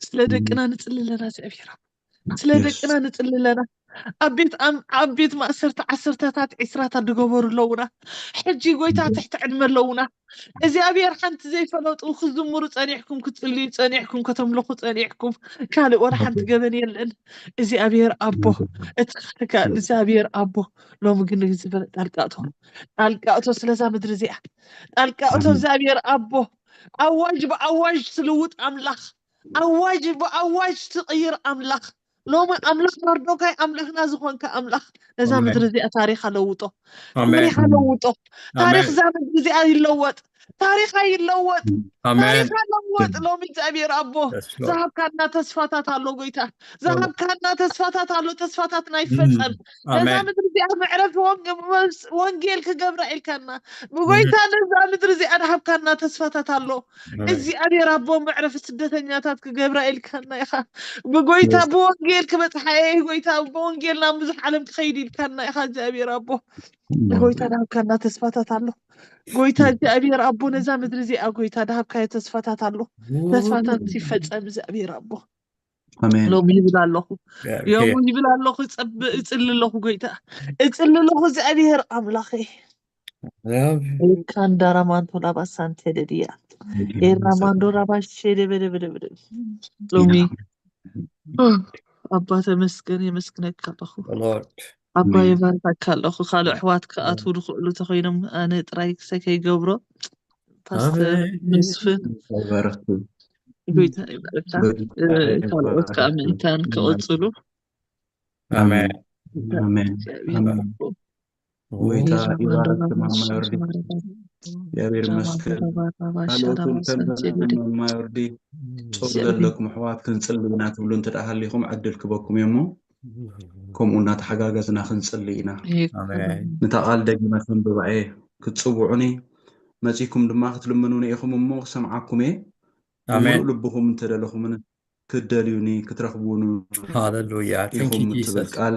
ስለ ደቅና ንጽሊ ኣለና እግዚኣብሔር ስለ ደቅና ንጽሊ ኣለና። ኣብ ቤት ኣም- ኣብ ቤት ማእሰርቲ ዓሰርተታት ዒስራታት ዝገበሩ ኣለውና። ሕጂ ጎይታ ትሕቲ ዕድመ ኣለውና። እግዚኣብሔር ሓንቲ ዘይፈለጡ ክዝምሩ ጸኒሕኩም፣ ክጽልዩ ጸኒሕኩም፣ ከተምልኹ ጸኒሕኩም፣ ካልእ ወላ ሓንቲ ገበን የለን። እግዚኣብሔር ኣቦ እቲ ካልእ እግዚኣብሔር ኣቦ ሎሚ ግን እግዚኣብሔር ጣልቃ እቶ ጣልቃ እቶ ስለዛ ምድሪ እዚኣ ጣልቃ እቶ እግዚኣብሔር ኣቦ ኣዋጅ ብኣዋጅ ትልውጥ ኣምላኽ ኣዋጅ ብኣዋጅ ትቕይር ኣምላኽ ሎሚ ኣምላኽ መርዶካይ ኣምላኽና ዝኾንካ ኣምላኽ ነዛ ምድሪ እዚኣ ታሪኻ ለውጦ ታሪኻ ለውጦ ታሪኽ እዛ ምድሪ እዚኣ ይለወጥ ታሪኻ ይለወጥ ታሪኻ ለወጥ ሎሚ እግዚኣብሔር ኣቦ ዝሃብካና ተስፋታት ኣሎ ጎይታ ዝሃብካና ተስፋታት ኣሎ ተስፋታትና ይፈጸም ነዛ ምድሪ እዚኣ መዕረፊ ወንጌል ክገብራ ኢልካና ብጎይታ ነዛ ምድሪ እዚኣ ዝሃብካና ተስፋታት ኣሎ እግዚኣብሔር ኣቦ መዕረፊ ስደተኛታት ክገብራ ኢልካና ኢኻ ብጎይታ ብወንጌል ክበፅሓ እየ ጎይታ ብወንጌል ናብ ብዙሕ ዓለም ክኸይድ ኢልካና ኢኻ እግዚኣብሔር ኣቦ ጎይታ ዝሃብካና ተስፋታት ኣሎ ጎይታ እግዚኣብሔር ኣቦ ነዛ ምድሪ እዚኣ ጎይታ ዝሃብካዮ ተስፋታት ኣሎ ተስፋታት ይፈፀም እግዚኣብሔር ኣቦ ሎሚ ይብል ኣለኹ ዮሙ ይብል ኣለኹ እፅሊ ኣለኹ ጎይታ እፅሊ ኣለኹ እግዚኣብሔር ኣምላኸ ካንዳራማንቶ ላባሳንቴ ደድያ ኤራማንዶ ራባሼ ደበደበደበደ ሎሚ ኣባ ተመስገን የመስግነካ ኣለኹ ኣባ የባርካካ ኣለኹ ካልእ ኣሕዋት ክኣትዉ ዝኽእሉ ተኮይኖም ኣነ ጥራይ ክሰ ከይገብሮ ፓስተር መስፍን ጎይታ ይባርካ ካልኦት ከዓ ምእንታን ክቕፅሉ ኣሜን ጎይታ ይባረክ ማማ ዮርዲ እግዚኣብሔር ይመስገን ካልኦት እውን ከም ማማ ዮርዲ ፆር ዘለኩም ኣሕዋት ክንፅሊ ኢና ትብሉ እንተ ሃሊኩም ዕድል ክበኩም እየ እሞ ከምኡ እናተሓጋገዝና ክንፅሊ ኢና ነታ ቃል ደጊመ ከንብባ እየ ክትፅውዑኒ መፂኩም ድማ ክትልምኑኒ ኢኹም እሞ ክሰምዓኩም እየ ብምሉእ ልብኹም እንተደለኹምን ክትደልዩኒ ክትረኽቡኒ ሃሌሉያ ኢኹም ትብል ቃል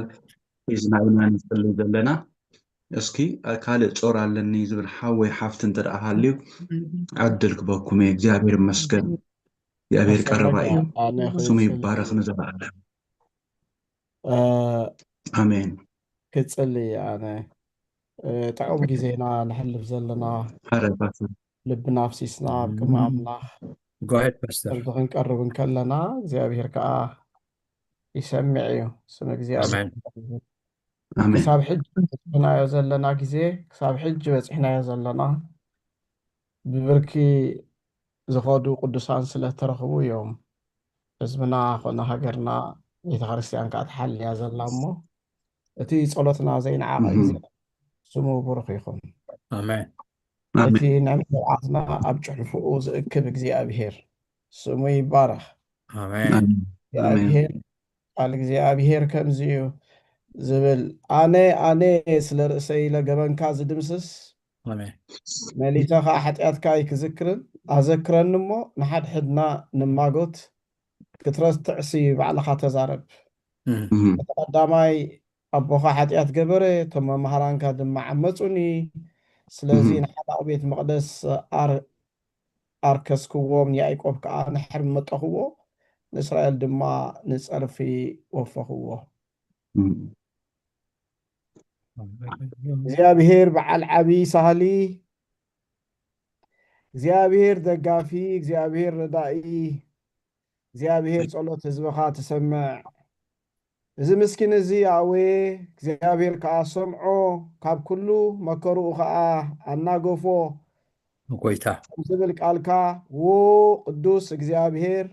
ሒዝና ኢና ንፅሊ ዘለና እስኪ ካልእ ፆር ኣለኒ ዝብል ሓወይ ሓፍቲ እንተ ደኣ ሃልዩ ዕድል ክበኩም እየ እግዚኣብሔር ይመስገን እግዚኣብሔር ቀረባ እዩ ስሙ ይባረክ ንዘለኣለም ኣሜን ክፅሊ ኣነ ጥዑም ግዜና ንሕልፍ ዘለና ልብና ኣፍሲስና ኣብ ቅድሚ ኣምላኽ እዚ ክንቀርብ እንከለና እግዚኣብሔር ከዓ ይሰምዕ እዩ ስም እግዚኣብሔር ክሳብ ሕጂ በፂሕናዮ ዘለና ግዜ ክሳብ ሕጂ በፂሕናዮ ዘለና ብብርኪ ዝኸዱ ቅዱሳን ስለተረኽቡ እዮም ህዝብና ኮነ ሃገርና ቤተክርስትያን ከዓ ተሓልያ ዘላ እሞ እቲ ጸሎትና ዘይነዓቐ ግዜ ስሙ ብሩኽ ይኹን። ኣሜን። እቲ ናይ ምሕረትና ኣብ ጭሕፍኡ ዝእክብ እግዚኣብሔር ስሙ ይባረኽ። ኣሜን። እግዚኣብሔር ቃል እግዚኣብሔር ከምዚ እዩ ዝብል፣ ኣነ ኣነ ስለ ርእሰይ ኢለ ገበንካ ዝድምስስ፣ ኣሜን። መሊሰ ኸኣ ሓጢኣትካ ኣይክዝክርን፣ ኣዘክረኒ እሞ ንሓድሕድና ንማጎት፣ ክትረትዕሲ ባዕልኻ ተዛረብ። እቲ ቀዳማይ ኣቦኻ ሓጢኣት ገበረ፣ እቶም መማህራንካ ድማ ዓመጹኒ። ስለዚ ንሓላቕ ቤት መቕደስ ኣርከስክዎም፣ ንያእቆብ ከኣ ንሕርሚ መጠኽዎ፣ ንእስራኤል ድማ ንጸርፊ ወፈኽዎ። እግዚኣብሄር በዓል ዓብዪ ሳህሊ፣ እግዚኣብሄር ደጋፊ፣ እግዚኣብሄር ረዳኢ፣ እግዚኣብሄር ጸሎት ህዝብኻ ትሰምዕ። እዚ ምስኪን እዚ ኣእወየ፣ እግዚኣብሄር ከኣ ሰምዖ፣ ካብ ኩሉ መከርኡ ኸኣ ኣናገፎ። ጎይታ። ከም ዝብል ቃልካ፣ ዎ ቅዱስ እግዚኣብሄር፣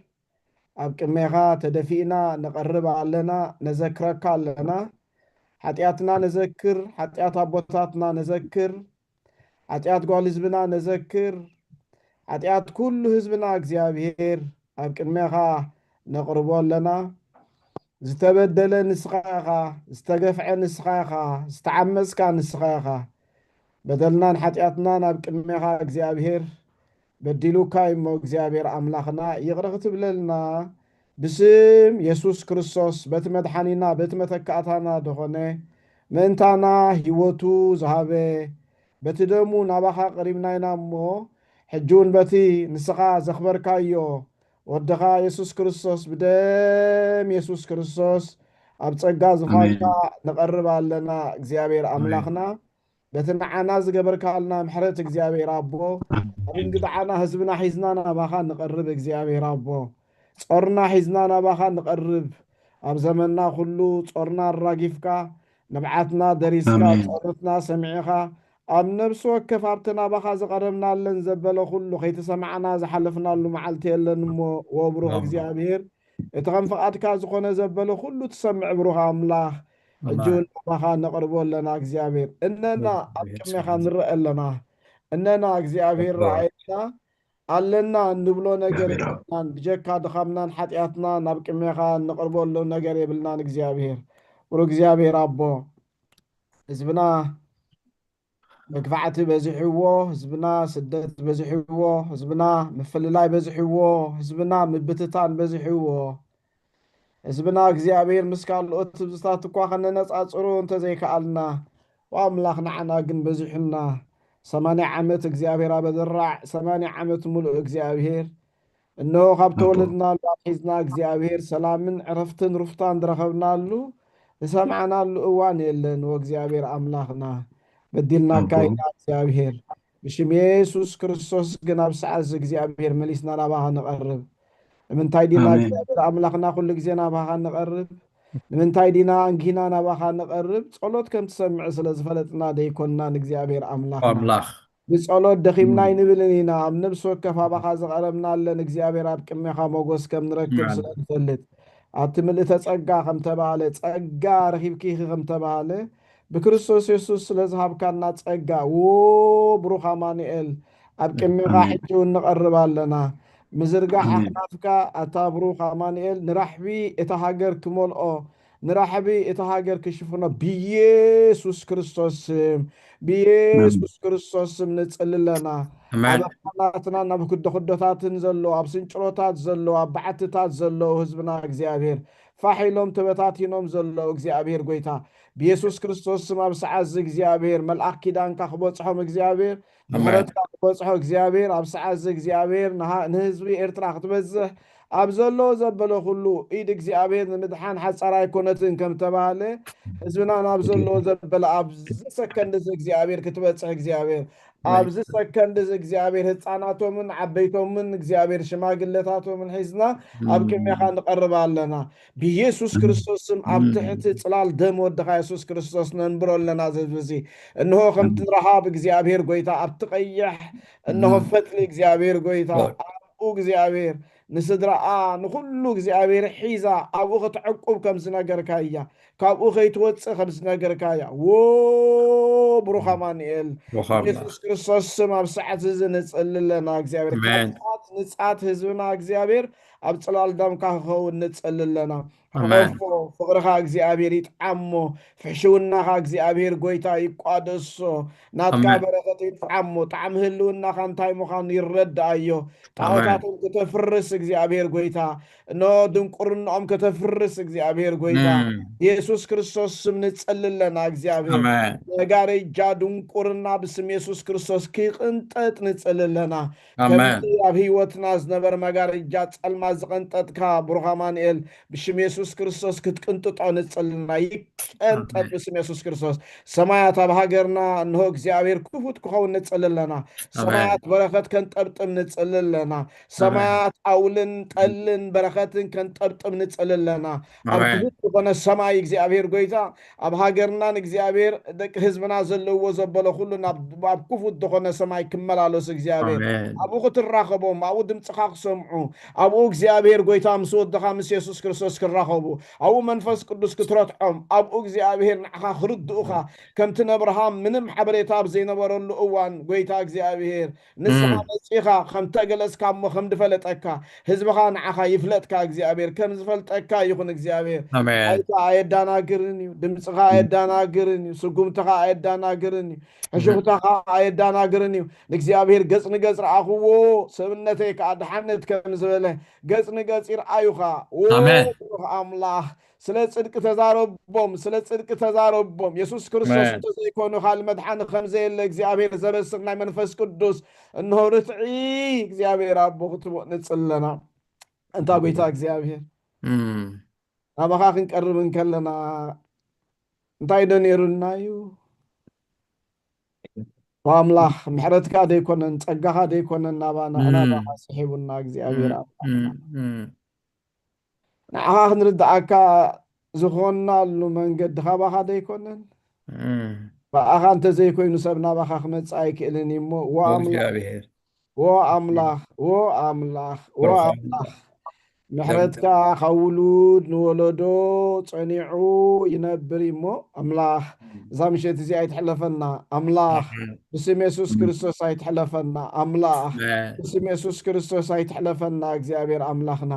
ኣብ ቅድሜኻ ተደፊእና ንቐርብ ኣለና፣ ነዘክረካ ኣለና። ሓጢኣትና ነዘክር፣ ሓጢኣት ኣቦታትና ነዘክር፣ ሓጢኣት ጓል ህዝብና ነዘክር፣ ሓጢኣት ኩሉ ህዝብና እግዚኣብሄር ኣብ ቅድሜኻ ነቕርቦ ኣለና። ዝተበደለ ንስኻ ኢኻ፣ ዝተገፍዐ ንስኻ ኢኻ፣ ዝተዓመፅካ ንስኻ ኢኻ። በደልናን ሓጢኣትናን ኣብ ቅድሜኻ እግዚኣብሄር በዲሉካ እሞ እግዚኣብሔር ኣምላኽና ይቕረ ክትብለልና ብስም የሱስ ክርስቶስ በቲ መድሓኒና በቲ መተካእታና ዝኾነ ምእንታና ህይወቱ ዝሃበ በቲ ደሙ ናባኻ ቀሪብና ኢና እሞ ሕጂ እውን በቲ ንስኻ ዘኽበርካዮ ወድኻ የሱስ ክርስቶስ ብደም የሱስ ክርስቶስ ኣብ ጸጋ ዝፋንካ ንቐርብ ኣለና እግዚኣብሔር ኣምላኽና። በቲ ንዓና ዝገበርካልና ምሕረት እግዚኣብሔር ኣቦ፣ ኣብ እንግድዓና ህዝብና ሒዝና ናባኻ ንቐርብ እግዚኣብሔር ኣቦ፣ ጾርና ሒዝና ናባኻ ንቐርብ። ኣብ ዘመንና ኩሉ ጾርና ኣራጊፍካ፣ ንብዓትና ደሪስካ፣ ጸሎትና ሰሚዕኻ፣ ኣብ ነብሲ ወከፍ ኣብቲ ናባኻ ዝቐረብናለን ዘበለ ኩሉ ከይተሰማዕና ዝሓለፍናሉ መዓልቲ የለን እሞ፣ ወብሩኽ እግዚኣብሔር፣ እቲ ከም ፍቓድካ ዝኾነ ዘበለ ኩሉ ትሰምዕ ብሩኽ ኣምላኽ፣ ሕጂ እውን ናባኻ ነቕርቦ ኣለና እግዚኣብሔር። እነና ኣብ ቅድሜኻ ንርአ ኣለና። እነና እግዚኣብሔር ረኣየና፣ ኣለና እንብሎ ነገር የብልናን። ብጀካ ድኻምናን ሓጢኣትና ናብ ቅድሜኻ እንቕርበሉ ነገር የብልናን እግዚኣብሔር። ብሩኽ እግዚኣብሔር ኣቦ፣ ህዝብና መግፋዕቲ በዚሕዎ፣ ህዝብና ስደት በዚሕዎ፣ ህዝብና ምፍልላይ በዚሕዎ፣ ህዝብና ምብትታን በዚሕዎ፣ ህዝብና እግዚኣብሔር ምስ ካልኦት ህዝብታት እኳ ከነነጻጽሮ እንተዘይከኣልና፣ ኣምላኽ ንዓና ግን በዚሑና። ሰማንያ ዓመት እግዚኣብሔር ኣበ ዝራዕ፣ ሰማንያ ዓመት ሙሉእ እግዚኣብሔር እንሆ ካብ ተወለድናሉ ኣትሒዝና እግዚኣብሔር ሰላምን ዕረፍትን ሩፍታን ዝረኸብናሉ ዝሰማዕናሉ እዋን የለን። ወእግዚኣብሔር ኣምላኽና በዲልና ካይና እግዚኣብሔር ብሽም የሱስ ክርስቶስ ግን ኣብ ሰዓት እዚ እግዚኣብሔር መሊስና ናባኻ ንቐርብ። ንምንታይ ዲና እግዚኣብሔር ኣምላኽና ኩሉ ግዜ ናባኻ ንቐርብ? ንምንታይ ዲና ኣንጊና ናባኻ ንቐርብ? ጸሎት ከም ትሰምዕ ስለ ዝፈለጥና ደይኮንና ንእግዚኣብሔር ኣምላኽና። ኣምላኽ ብጸሎት ደኺምና ኣይንብልን ኢና። ኣብ ነብሲ ወከፍ ኣባኻ ዝቐረብናለን እግዚኣብሔር ኣብ ቅድሜኻ ሞጎስ ከም ንረክብ ስለ ንፈልጥ፣ ኣቲ ምልእተ ጸጋ ከም ተባህለ፣ ጸጋ ረኺብኪ ኢኺ ከም ተባህለ፣ ብክርስቶስ የሱስ ስለ ዝሃብካና ጸጋ፣ ዎ ብሩኽ ኣማኑኤል፣ ኣብ ቅድሜኻ ሕጂ እውን ንቐርብ ኣለና። ምዝርጋሕ ኣኽናፍካ፣ ኣታ ብሩኽ ኣማኑኤል፣ ንራሕቢ እታ ሃገር ክመልኦ፣ ንራሕቢ እታ ሃገር ክሽፍኖ ብየሱስ ክርስቶስ ስም፣ ብየሱስ ክርስቶስ ስም ንጽሊ ኣለና። ኣብ ኣኽናፍናን ኣብ ክዶ ክዶታትን ዘለዉ፣ ኣብ ስንጭሮታት ዘለዉ፣ ኣብ በዓትታት ዘለዉ ህዝብና እግዚኣብሔር፣ ፋሕ ኢሎም ተበታቲኖም ዘለዉ እግዚኣብሔር ጎይታ፣ ብየሱስ ክርስቶስ ስም ኣብ ሰዓት እዚ እግዚኣብሔር መልኣኽ ኪዳንካ ክበጽሖም እግዚኣብሔር፣ ምሕረትካ ክበጽሖ እግዚኣብሔር ኣብ ሰዓት እዚ እግዚኣብሔር ንሃ-፣ ንህዝቢ ኤርትራ ክትበጽሕ ኣብ ዘሎ ዘበለ ኩሉ ኢድ እግዚኣብሔር ንምድሓን ሓጻር ኣይኮነትን ከም ተባህለ፣ ህዝብና ናብ ዘሎ ዘበለ ኣብዚ ሰከንድ እዚ እግዚኣብሔር ክትበጽሕ እግዚኣብሔር ኣብዚ ሰከንድ እዚ እግዚኣብሔር ህጻናቶምን ዓበይቶምን እግዚኣብሔር ሽማግለታቶምን ሒዝና ኣብ ቅድሜኻ ንቐርብ ኣለና። ብየሱስ ክርስቶስ ስም ኣብ ትሕቲ ጽላል ደም ወድኻ የሱስ ክርስቶስ ነንብሮ ኣለና። እዚ ህዝቢ እዚ እንሆ ከምቲ ረሃብ እግዚኣብሔር ጎይታ ኣብቲ ቀይሕ እንሆ ፈትሊ እግዚኣብሔር ጎይታ ኣብኡ እግዚኣብሔር ንስድራኣ ንኹሉ እግዚኣብሔር ሒዛ ኣብኡ ከተዕቁብ ከም ዝነገርካያ ካብኡ ከይትወፅእ ከም ዝነገርካያ ዎ ብሩኽ ኣማኑኤል ብሩኽ ኣምላኽ። የሱስ ክርስቶስ ስም ኣብ ሰዓት እዚ ንፅሊ ኣለና እግዚኣብሔር ኣሜን። ንፃት ንፃት ህዝብና እግዚኣብሔር ኣብ ፅላል ደምካ ክኸውን ንፅሊ ኣለና ኣሜን። ሕቆፎ ፍቕርኻ እግዚኣብሔር ይጥዓሞ ፍሕሽውናኻ እግዚኣብሔር ጎይታ ይቋደሶ ናትካ ኣሜን። በረኸት ይጥዓሞ ጣዕሚ ህልውናኻ እንታይ ምዃኑ ይረድኣዮ ኣሜን። ጣዖታቶም ከተፍርስ እግዚኣብሔር ጎይታ እኖ ድንቁርናኦም ከተፍርስ እግዚኣብሔር ጎይታ እም። የሱስ ክርስቶስ ስም ንጸሊ ኣለና እግዚኣብሔር ኣሜን። መጋረጃ ድንቁርና ብስም የሱስ ክርስቶስ ክቕንጠጥ ንጸሊ ኣለና ኣሜን። ከምቲ ኣብ ህይወትና ዝነበረ መጋረጃ ጸልማ ዝቐንጠጥካ ብሩኽ ኣማኑኤል ብሽም የሱስ ክርስቶስ ክትቅንጥጦ ንጸሊ ኣለና ይቀንጠጥ ኣሜን። ብስም የሱስ ክርስቶስ ሰማያት ኣብ ሃገርና እንሆ እግዚኣብሔር ክፉት ክኸውን ንጸሊ ኣለና ኣሜን። ሰማያት በረኸት ከንጠብጥም ንጸሊ ኣለና ሰማያት ኣውልን ጠልን በረኸትን ከንጠብጥብ ንጽል ኣለና ኣብ ኣሜን። ክፉት ዝኾነ ሰማይ እግዚኣብሔር ጎይታ ኣብ ሃገርናን እግዚኣብሔር ደቂ ህዝብና ዘለዎ ዘበለ ኩሉ ናብ ኣብ ክፉት ዝኾነ ሰማይ ክመላለሱ እግዚኣብሔር ኣሜን። ኣብኡ ክትራኸቦም ኣብኡ ድምፅኻ ክሰምዑ ኣብኡ እግዚኣብሔር ጎይታ ምስ ወድኻ ምስ የሱስ ክርስቶስ ክራኸቡ ኣብኡ መንፈስ ቅዱስ ክትረትዖም ኣብኡ እግዚኣብሔር ንዓኻ ክርድኡኻ ከምቲ ነብርሃም ምንም ሓበሬታ ኣብ ዘይነበረሉ እዋን ጎይታ እግዚኣብሔር ንስኻ መጺኻ ከም ተገለጽካ እሞ ከም ዝፈለጠካ ህዝብኻ ንዓኻ ይፍለጥካ እግዚኣብሔር ከም ዝፈልጠካ ይኹን እግዚኣብሔር ኣሜን። ዓይካ ኣየዳናግርን እዩ ድምፅኻ ኣየዳናግርን እዩ ስጉምትኻ ኣየዳናግርን እዩ ሕሹኽታኻ ኣየዳናግርን እዩ ንእግዚኣብሔር ገጽ ንገጽ ረኣኽዎ ሰብነተይ ከዓ ድሓነት ከም ዝበለ ገጽ ንገጽ ይርኣዩኻ ኣሜን። ብሩኽ ኣምላኽ ስለ ጽድቂ ተዛረቦም ስለ ጽድቂ ተዛረቦም የሱስ ክርስቶስ ኣሜን። እንተዘይኮኑ ካልእ መድሓኒ ከምዘየለ እግዚኣብሔር ዘበስር ናይ መንፈስ ቅዱስ እንሆ ርትዒ እግዚኣብሔር ኣቦ ክትቦ ንጽለና እንታ ጎይታ እግዚኣብሔር እም። ናባኻ ክንቀርብ እንከለና እንታይ ዶ ነይሩና እዩ? ኣምላኽ ምሕረትካ ደይኮነን ጸጋኻ ደይኮነን ናባና ናባኻ ስሒቡና እግዚኣብሔር ኣምላኽ ንዓኻ ክንርድኣካ ዝኾንናሉ መንገዲ ካባኻ ደይኮነን ብኣኻ እንተዘይኮይኑ ሰብ ናባኻ ክመጽእ ኣይክእልን እዩ እሞ ዎ ኣምላኽ ዎ ኣምላኽ ዎ ኣምላኽ ዎ ኣምላኽ ምሕረትካ ካብ ውሉድ ንወለዶ ጸኒዑ ይነብር እሞ ኣምላኽ እዛ ምሸት እዚ ኣይትሕለፈና ኣምላኽ ብስም የሱስ ክርስቶስ ኣይትሕለፈና ኣምላኽ ብስም የሱስ ክርስቶስ ኣይትሕለፈና እግዚኣብሔር ኣምላኽና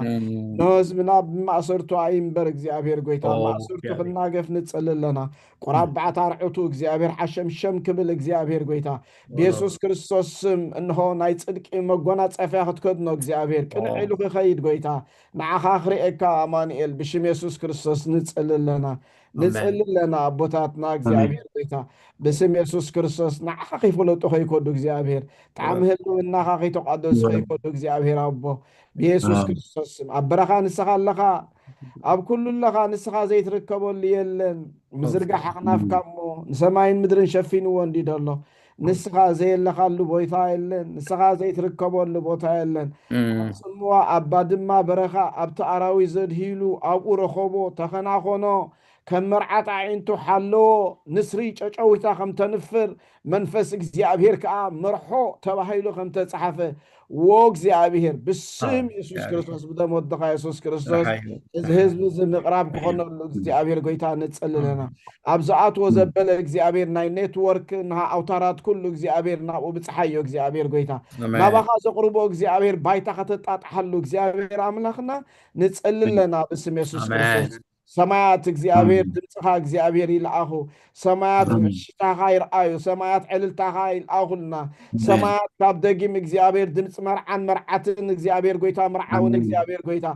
ንህዝብና ብማእሰርቱ ኣይንበር እግዚኣብሔር ጎይታ ማእሰርቱ ክናገፍ ንጽል ኣለና ቆራባዓት ኣርዑቱ እግዚኣብሔር ሓሸምሸም ክብል እግዚኣብሔር ጎይታ ብየሱስ ክርስቶስ ስም እንሆ ናይ ጽድቂ መጎናጸፍያ ክትከድኖ እግዚኣብሔር ቅንዕ ኢሉ ክኸይድ ጎይታ ንዓኻ ክርእየካ ኣማኑኤል ብሽም የሱስ ክርስቶስ ንጽሊ ኣለና ንጽሊ ኣለና ኣቦታትና እግዚኣብሔር ጎይታ ብስም የሱስ ክርስቶስ ንዓኻ ከይፈለጡ ከይከዱ እግዚኣብሔር ጣዕሚ ህልውናኻ ከይተቋደሱ ከይከዱ እግዚኣብሔር ኣቦ ብየሱስ ክርስቶስ ስም ኣብ በረኻ ንስኻ ኣለኻ ኣብ ኩሉ ኣለኻ ንስኻ ዘይትርከበሉ የለን ምዝርጋሕ ኣኽናፍካ እሞ ንሰማይን ምድርን ሸፊንዎ እንዲ ደሎ ንስኻ ዘየለኻሉ ቦታ የለን ንስኻ ዘይትርከበሉ ቦታ የለን ኣብ ጽምዋ ኣብ ባድማ በረኻ ኣብቲ ኣራዊት ዘድህይሉ ኣብኡ ረኸቦ ተኸናኾኖ ከም መርዓት ኣዒንቱ ሓለዎ ንስሪ ጨጨዊታ ከም ተንፍር መንፈስ እግዚኣብሔር ከኣ መርሖ ተባሂሉ ከም ተጻሓፈ ዎ እግዚኣብሔር ብስም የሱስ ክርስቶስ ብደም ወድኻ የሱስ ክርስቶስ እዚ ህዝቢ እዚ ምቕራብ ክኾነሉ እግዚኣብሔር ጎይታ ንጽልለና ኣብ ዝኣትዎ ዘበለ እግዚኣብሔር ናይ ኔትወርክ ንሃ ኣውታራት ኩሉ እግዚኣብሔር ናብኡ ብጽሓዮ እግዚኣብሔር ጎይታ ናባኻ ዘቕርቦ እግዚኣብሔር ባይታ ከተጣጥሓሉ እግዚኣብሔር ኣምላኽና ንጽልለና ብስም የሱስ ክርስቶስ ሰማያት እግዚኣብሔር ድምፅኻ እግዚኣብሔር ይልኣኹ ሰማያት ሽታኻ ይርኣዩ ሰማያት ዕልልታኻ ይልኣኹልና ሰማያት ካብ ደጊም እግዚኣብሔር ድምፂ መርዓን መርዓትን እግዚኣብሔር ጎይታ መርዓውን እግዚኣብሔር ጎይታ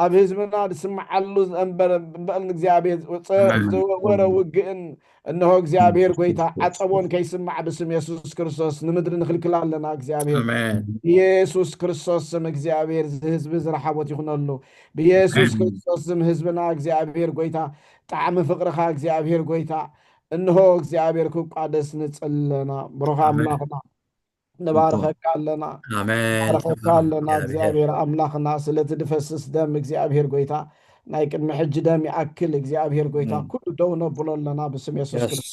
ኣብ ህዝብና ዝስምዓሉ እምበር እምበል እግዚኣብሔር ዝወረ ውግእን እንሆ እግዚኣብሔር ጎይታ ዓፀቦን ከይስማዕ ብስም የሱስ ክርስቶስ ንምድሪ ንክልክል ኣለና እግዚኣብሔር ብየሱስ ክርስቶስ ስም እግዚኣብሔር ህዝቢ ዝረሓቦት ይኹነሉ ብየሱስ ክርስቶስ ስም ህዝብና እግዚኣብሔር ጎይታ ጣዕሚ ፍቅርኻ እግዚኣብሔር ጎይታ እንሆ እግዚኣብሔር ክቋደስ ንጽለና ብሩኽ ኣምላኽና ንባርኸካ ኣለና ንባርኸካ ኣለና እግዚኣብሔር ኣምላኽና ስለቲ ድፈስስ ደም እግዚኣብሔር ጎይታ ናይ ቅድሚ ሕጂ ደም ይኣክል እግዚኣብሔር ጎይታ ኩሉ ደው ነብሎ ኣለና ብስም የሱስ ክርስቶስ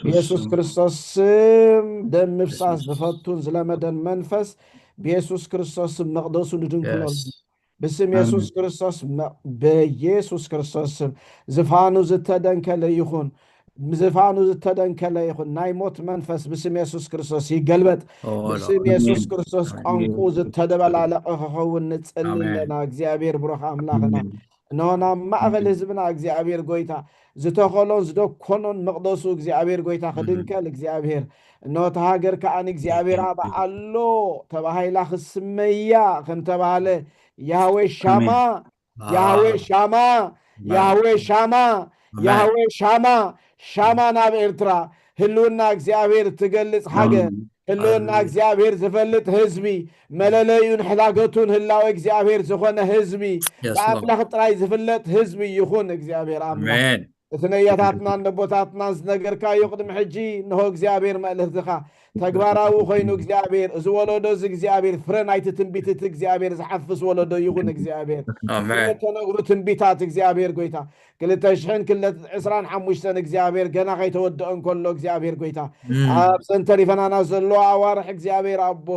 ብየሱስ ክርስቶስ ስም ደም ምፍሳስ ዝፈቱን ዝለመደን መንፈስ ብየሱስ ክርስቶስ ስም መቕደሱ ንድንክለሉ ብስም የሱስ ክርስቶስ በየሱስ ክርስቶስ ስም ዝፋኑ ዝተደንከለ ይኹን ዝፋኑ ዝተደንከለ ይኹን ናይ ሞት መንፈስ ብስም የሱስ ክርስቶስ ይገልበጥ ብስም የሱስ ክርስቶስ ቋንቁ ዝተደበላለቀ ክኸውን ንጽሊ ኣለና እግዚኣብሔር ብሩኽ ኣምላኽና እነሆ ናብ ማእኸል ህዝብና እግዚኣብሔር ጎይታ ዝተኸሎን ዝደኮኖን መቕደሱ እግዚኣብሔር ጎይታ ክድንከል እግዚኣብሔር እነሆ እቲ ሃገር ከዓን እግዚኣብሔር ኣብ ኣሎ ተባሂላ ክስመያ ከም ተባሃለ ያህዌ ሻማ ያህዌ ሻማ ያህዌ ሻማ ያህዌ ሻማ ሻማ ናብ ኤርትራ ህልውና እግዚኣብሔር ትገልጽ ሃገር ህልውና እግዚኣብሔር ዝፈልጥ ህዝቢ መለለዩን ሕላገቱን ህላወ እግዚኣብሔር ዝኾነ ህዝቢ ብኣምላኽ ጥራይ ዝፍለጥ ህዝቢ ይኹን እግዚኣብሔር ኣምላኽ እቲ ነያታትናን ነቦታትናን ዝነገርካዮ ቅድሚ ሕጂ እንሆ እግዚኣብሔር መልእኽትኻ ተግባራዊ ኮይኑ እግዚኣብሔር እዚ ወለዶ እዚ እግዚኣብሔር ፍረ ናይቲ ትንቢት እቲ እግዚኣብሔር ዝሓፍስ ወለዶ ይኹን እግዚኣብሔር ተነግሩ ትንቢታት እግዚኣብሔር ጎይታ ክልተ ሽሕን ክልተ ዕስራን ሓሙሽተን እግዚኣብሔር ገና ከይተወደኦ እንከሎ እግዚኣብሔር ጎይታ ኣብ ዘንተሪፈናና ዘለዎ ኣዋርሕ እግዚኣብሔር ኣቦ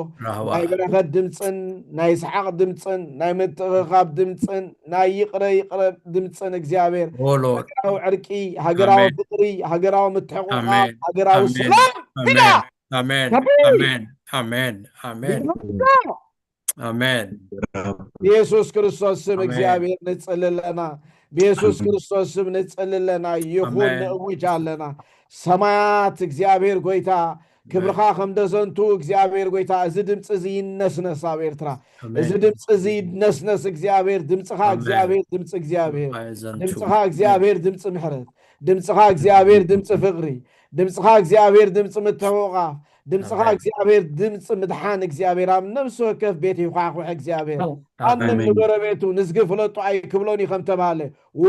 ናይ በረኸት ድምፅን ናይ ሰሓቕ ድምፅን ናይ ምትእኽኻብ ድምፅን ናይ ይቕረ ይቕረ ድምፅን እግዚኣብሔር ሃገራዊ ዕርቂ ሃገራዊ ፍቅሪ ሃገራዊ ምትሕቑቓ ሃገራዊ ሰላም ኣሜን ኣሜን ኣሜን ኣሜን ኣሜን የሱስ ክርስቶስ ስም እግዚኣብሔር ንጽልለና ብየሱስ ክርስቶስ ስም ንጽልለና ይኹን ንእውጅ ኣለና ሰማያት እግዚኣብሔር ጎይታ ክብርኻ ከም ደዘንቱ እግዚኣብሔር ጎይታ እዚ ድምፂ እዚ ይነስነስ ኣብ ኤርትራ እዚ ድምፂ እዚ ይነስነስ እግዚኣብሔር ድምፅኻ እግዚኣብሔር ድምፂ እግዚኣብሔር ድምፅኻ እግዚኣብሔር ድምፂ ምሕረት ድምፅኻ እግዚኣብሔር ድምፂ ፍቕሪ፣ ድምፅኻ እግዚኣብሔር ድምፂ ምትሕቑቓፍ፣ ድምፅኻ እግዚኣብሔር ድምፂ ምድሓን፣ እግዚኣብሔር ኣብ ነፍሲ ወከፍ ቤት ይኳሕኩሕ እግዚኣብሔር። ኣንም ንጎረቤቱ ንዝጊ ፍለጡ ኣይክብሎን እዩ ከም ተባለ። ዎ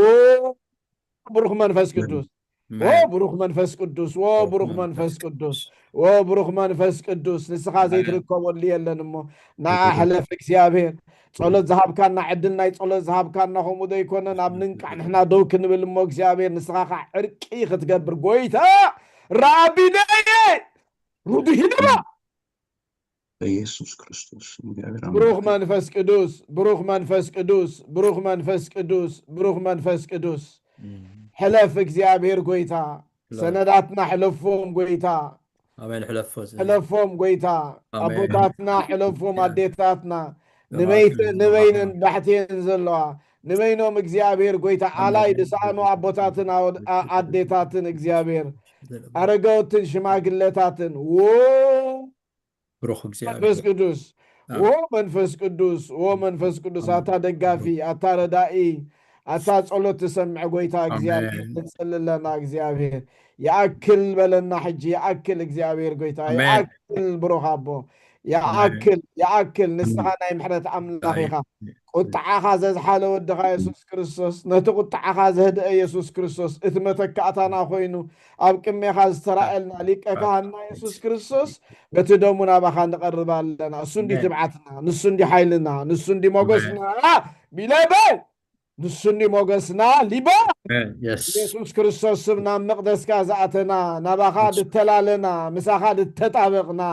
ብሩኽ መንፈስ ቅዱስ፣ ዎ ብሩኽ መንፈስ ቅዱስ፣ ዎ ብሩኽ መንፈስ ቅዱስ፣ ዎ ብሩኽ መንፈስ ቅዱስ። ንስኻ ዘይትርከበሉ የለን እሞ ንዓ ሕለፍ እግዚኣብሔር። ጸሎት ዝሃብካና፣ ዕድል ናይ ጸሎት ዝሃብካና ከምኡ ዶ ይኮነን? ኣብ ንንቃዕ ንሕና ደው ክንብል እሞ እግዚኣብሔር ንስኻ ከዓ ዕርቂ ክትገብር ጎይታ ራቢነየ ሩዱ ሂደባ በኢየሱስ ክርስቶስ እግዚኣብሔር ብሩኽ መንፈስ ቅዱስ፣ ብሩኽ መንፈስ ቅዱስ፣ ብሩኽ መንፈስ ቅዱስ፣ ብሩኽ መንፈስ ቅዱስ። ሕለፍ እግዚኣብሔር ጎይታ፣ ሰነዳትና ሕለፎም ጎይታ፣ ኣሜን። ሕለፎ ሕለፎም ጎይታ፣ ኣቦታትና ሕለፎም፣ ኣዴታትና ንበይነን ባሕትየን ዘለዋ ንበይኖም እግዚኣብሔር ጎይታ ኣላይ ድሰኣኑ ኣቦታትን ኣዴታትን እግዚኣብሔር ኣረገውትን ሽማግለታትን ዎ ብሩኽ መንፈስ ቅዱስ ዎ መንፈስ ቅዱስ ዎ መንፈስ ቅዱስ ኣታ ደጋፊ ኣታ ረዳኢ ኣታ ጸሎት ትሰምዕ ጎይታ እግዚኣብሔር ንጸልለና እግዚኣብሔር ይኣክል በለና ሕጂ ይኣክል እግዚኣብሔር ጎይታ ይኣክል ብሩኽ ኣቦ ይኣክል ይኣክል ንስኻ ናይ ምሕረት ኣምላኽ ኢኻ ቁጥዓኻ ዘዝሓለ ወድኻ የሱስ ክርስቶስ ነቲ ቁጥዓኻ ዘህደአ የሱስ ክርስቶስ እቲ መተካእታና ኮይኑ ኣብ ቅሜኻ ዝተራእየልና ሊቀ ካህንና የሱስ ክርስቶስ በቲ ደሙ ናባኻ ንቐርብ ኣለና እሱ እንዲ ትብዓትና ንሱ እንዲ ሓይልና ንሱ እንዲ ሞገስና ቢለበ ንሱ እንዲ ሞገስና ሊባ የሱስ ክርስቶስ ስም ናብ መቕደስካ ዝኣተና ናባኻ ድተላለና ምሳኻ ድተጣበቕና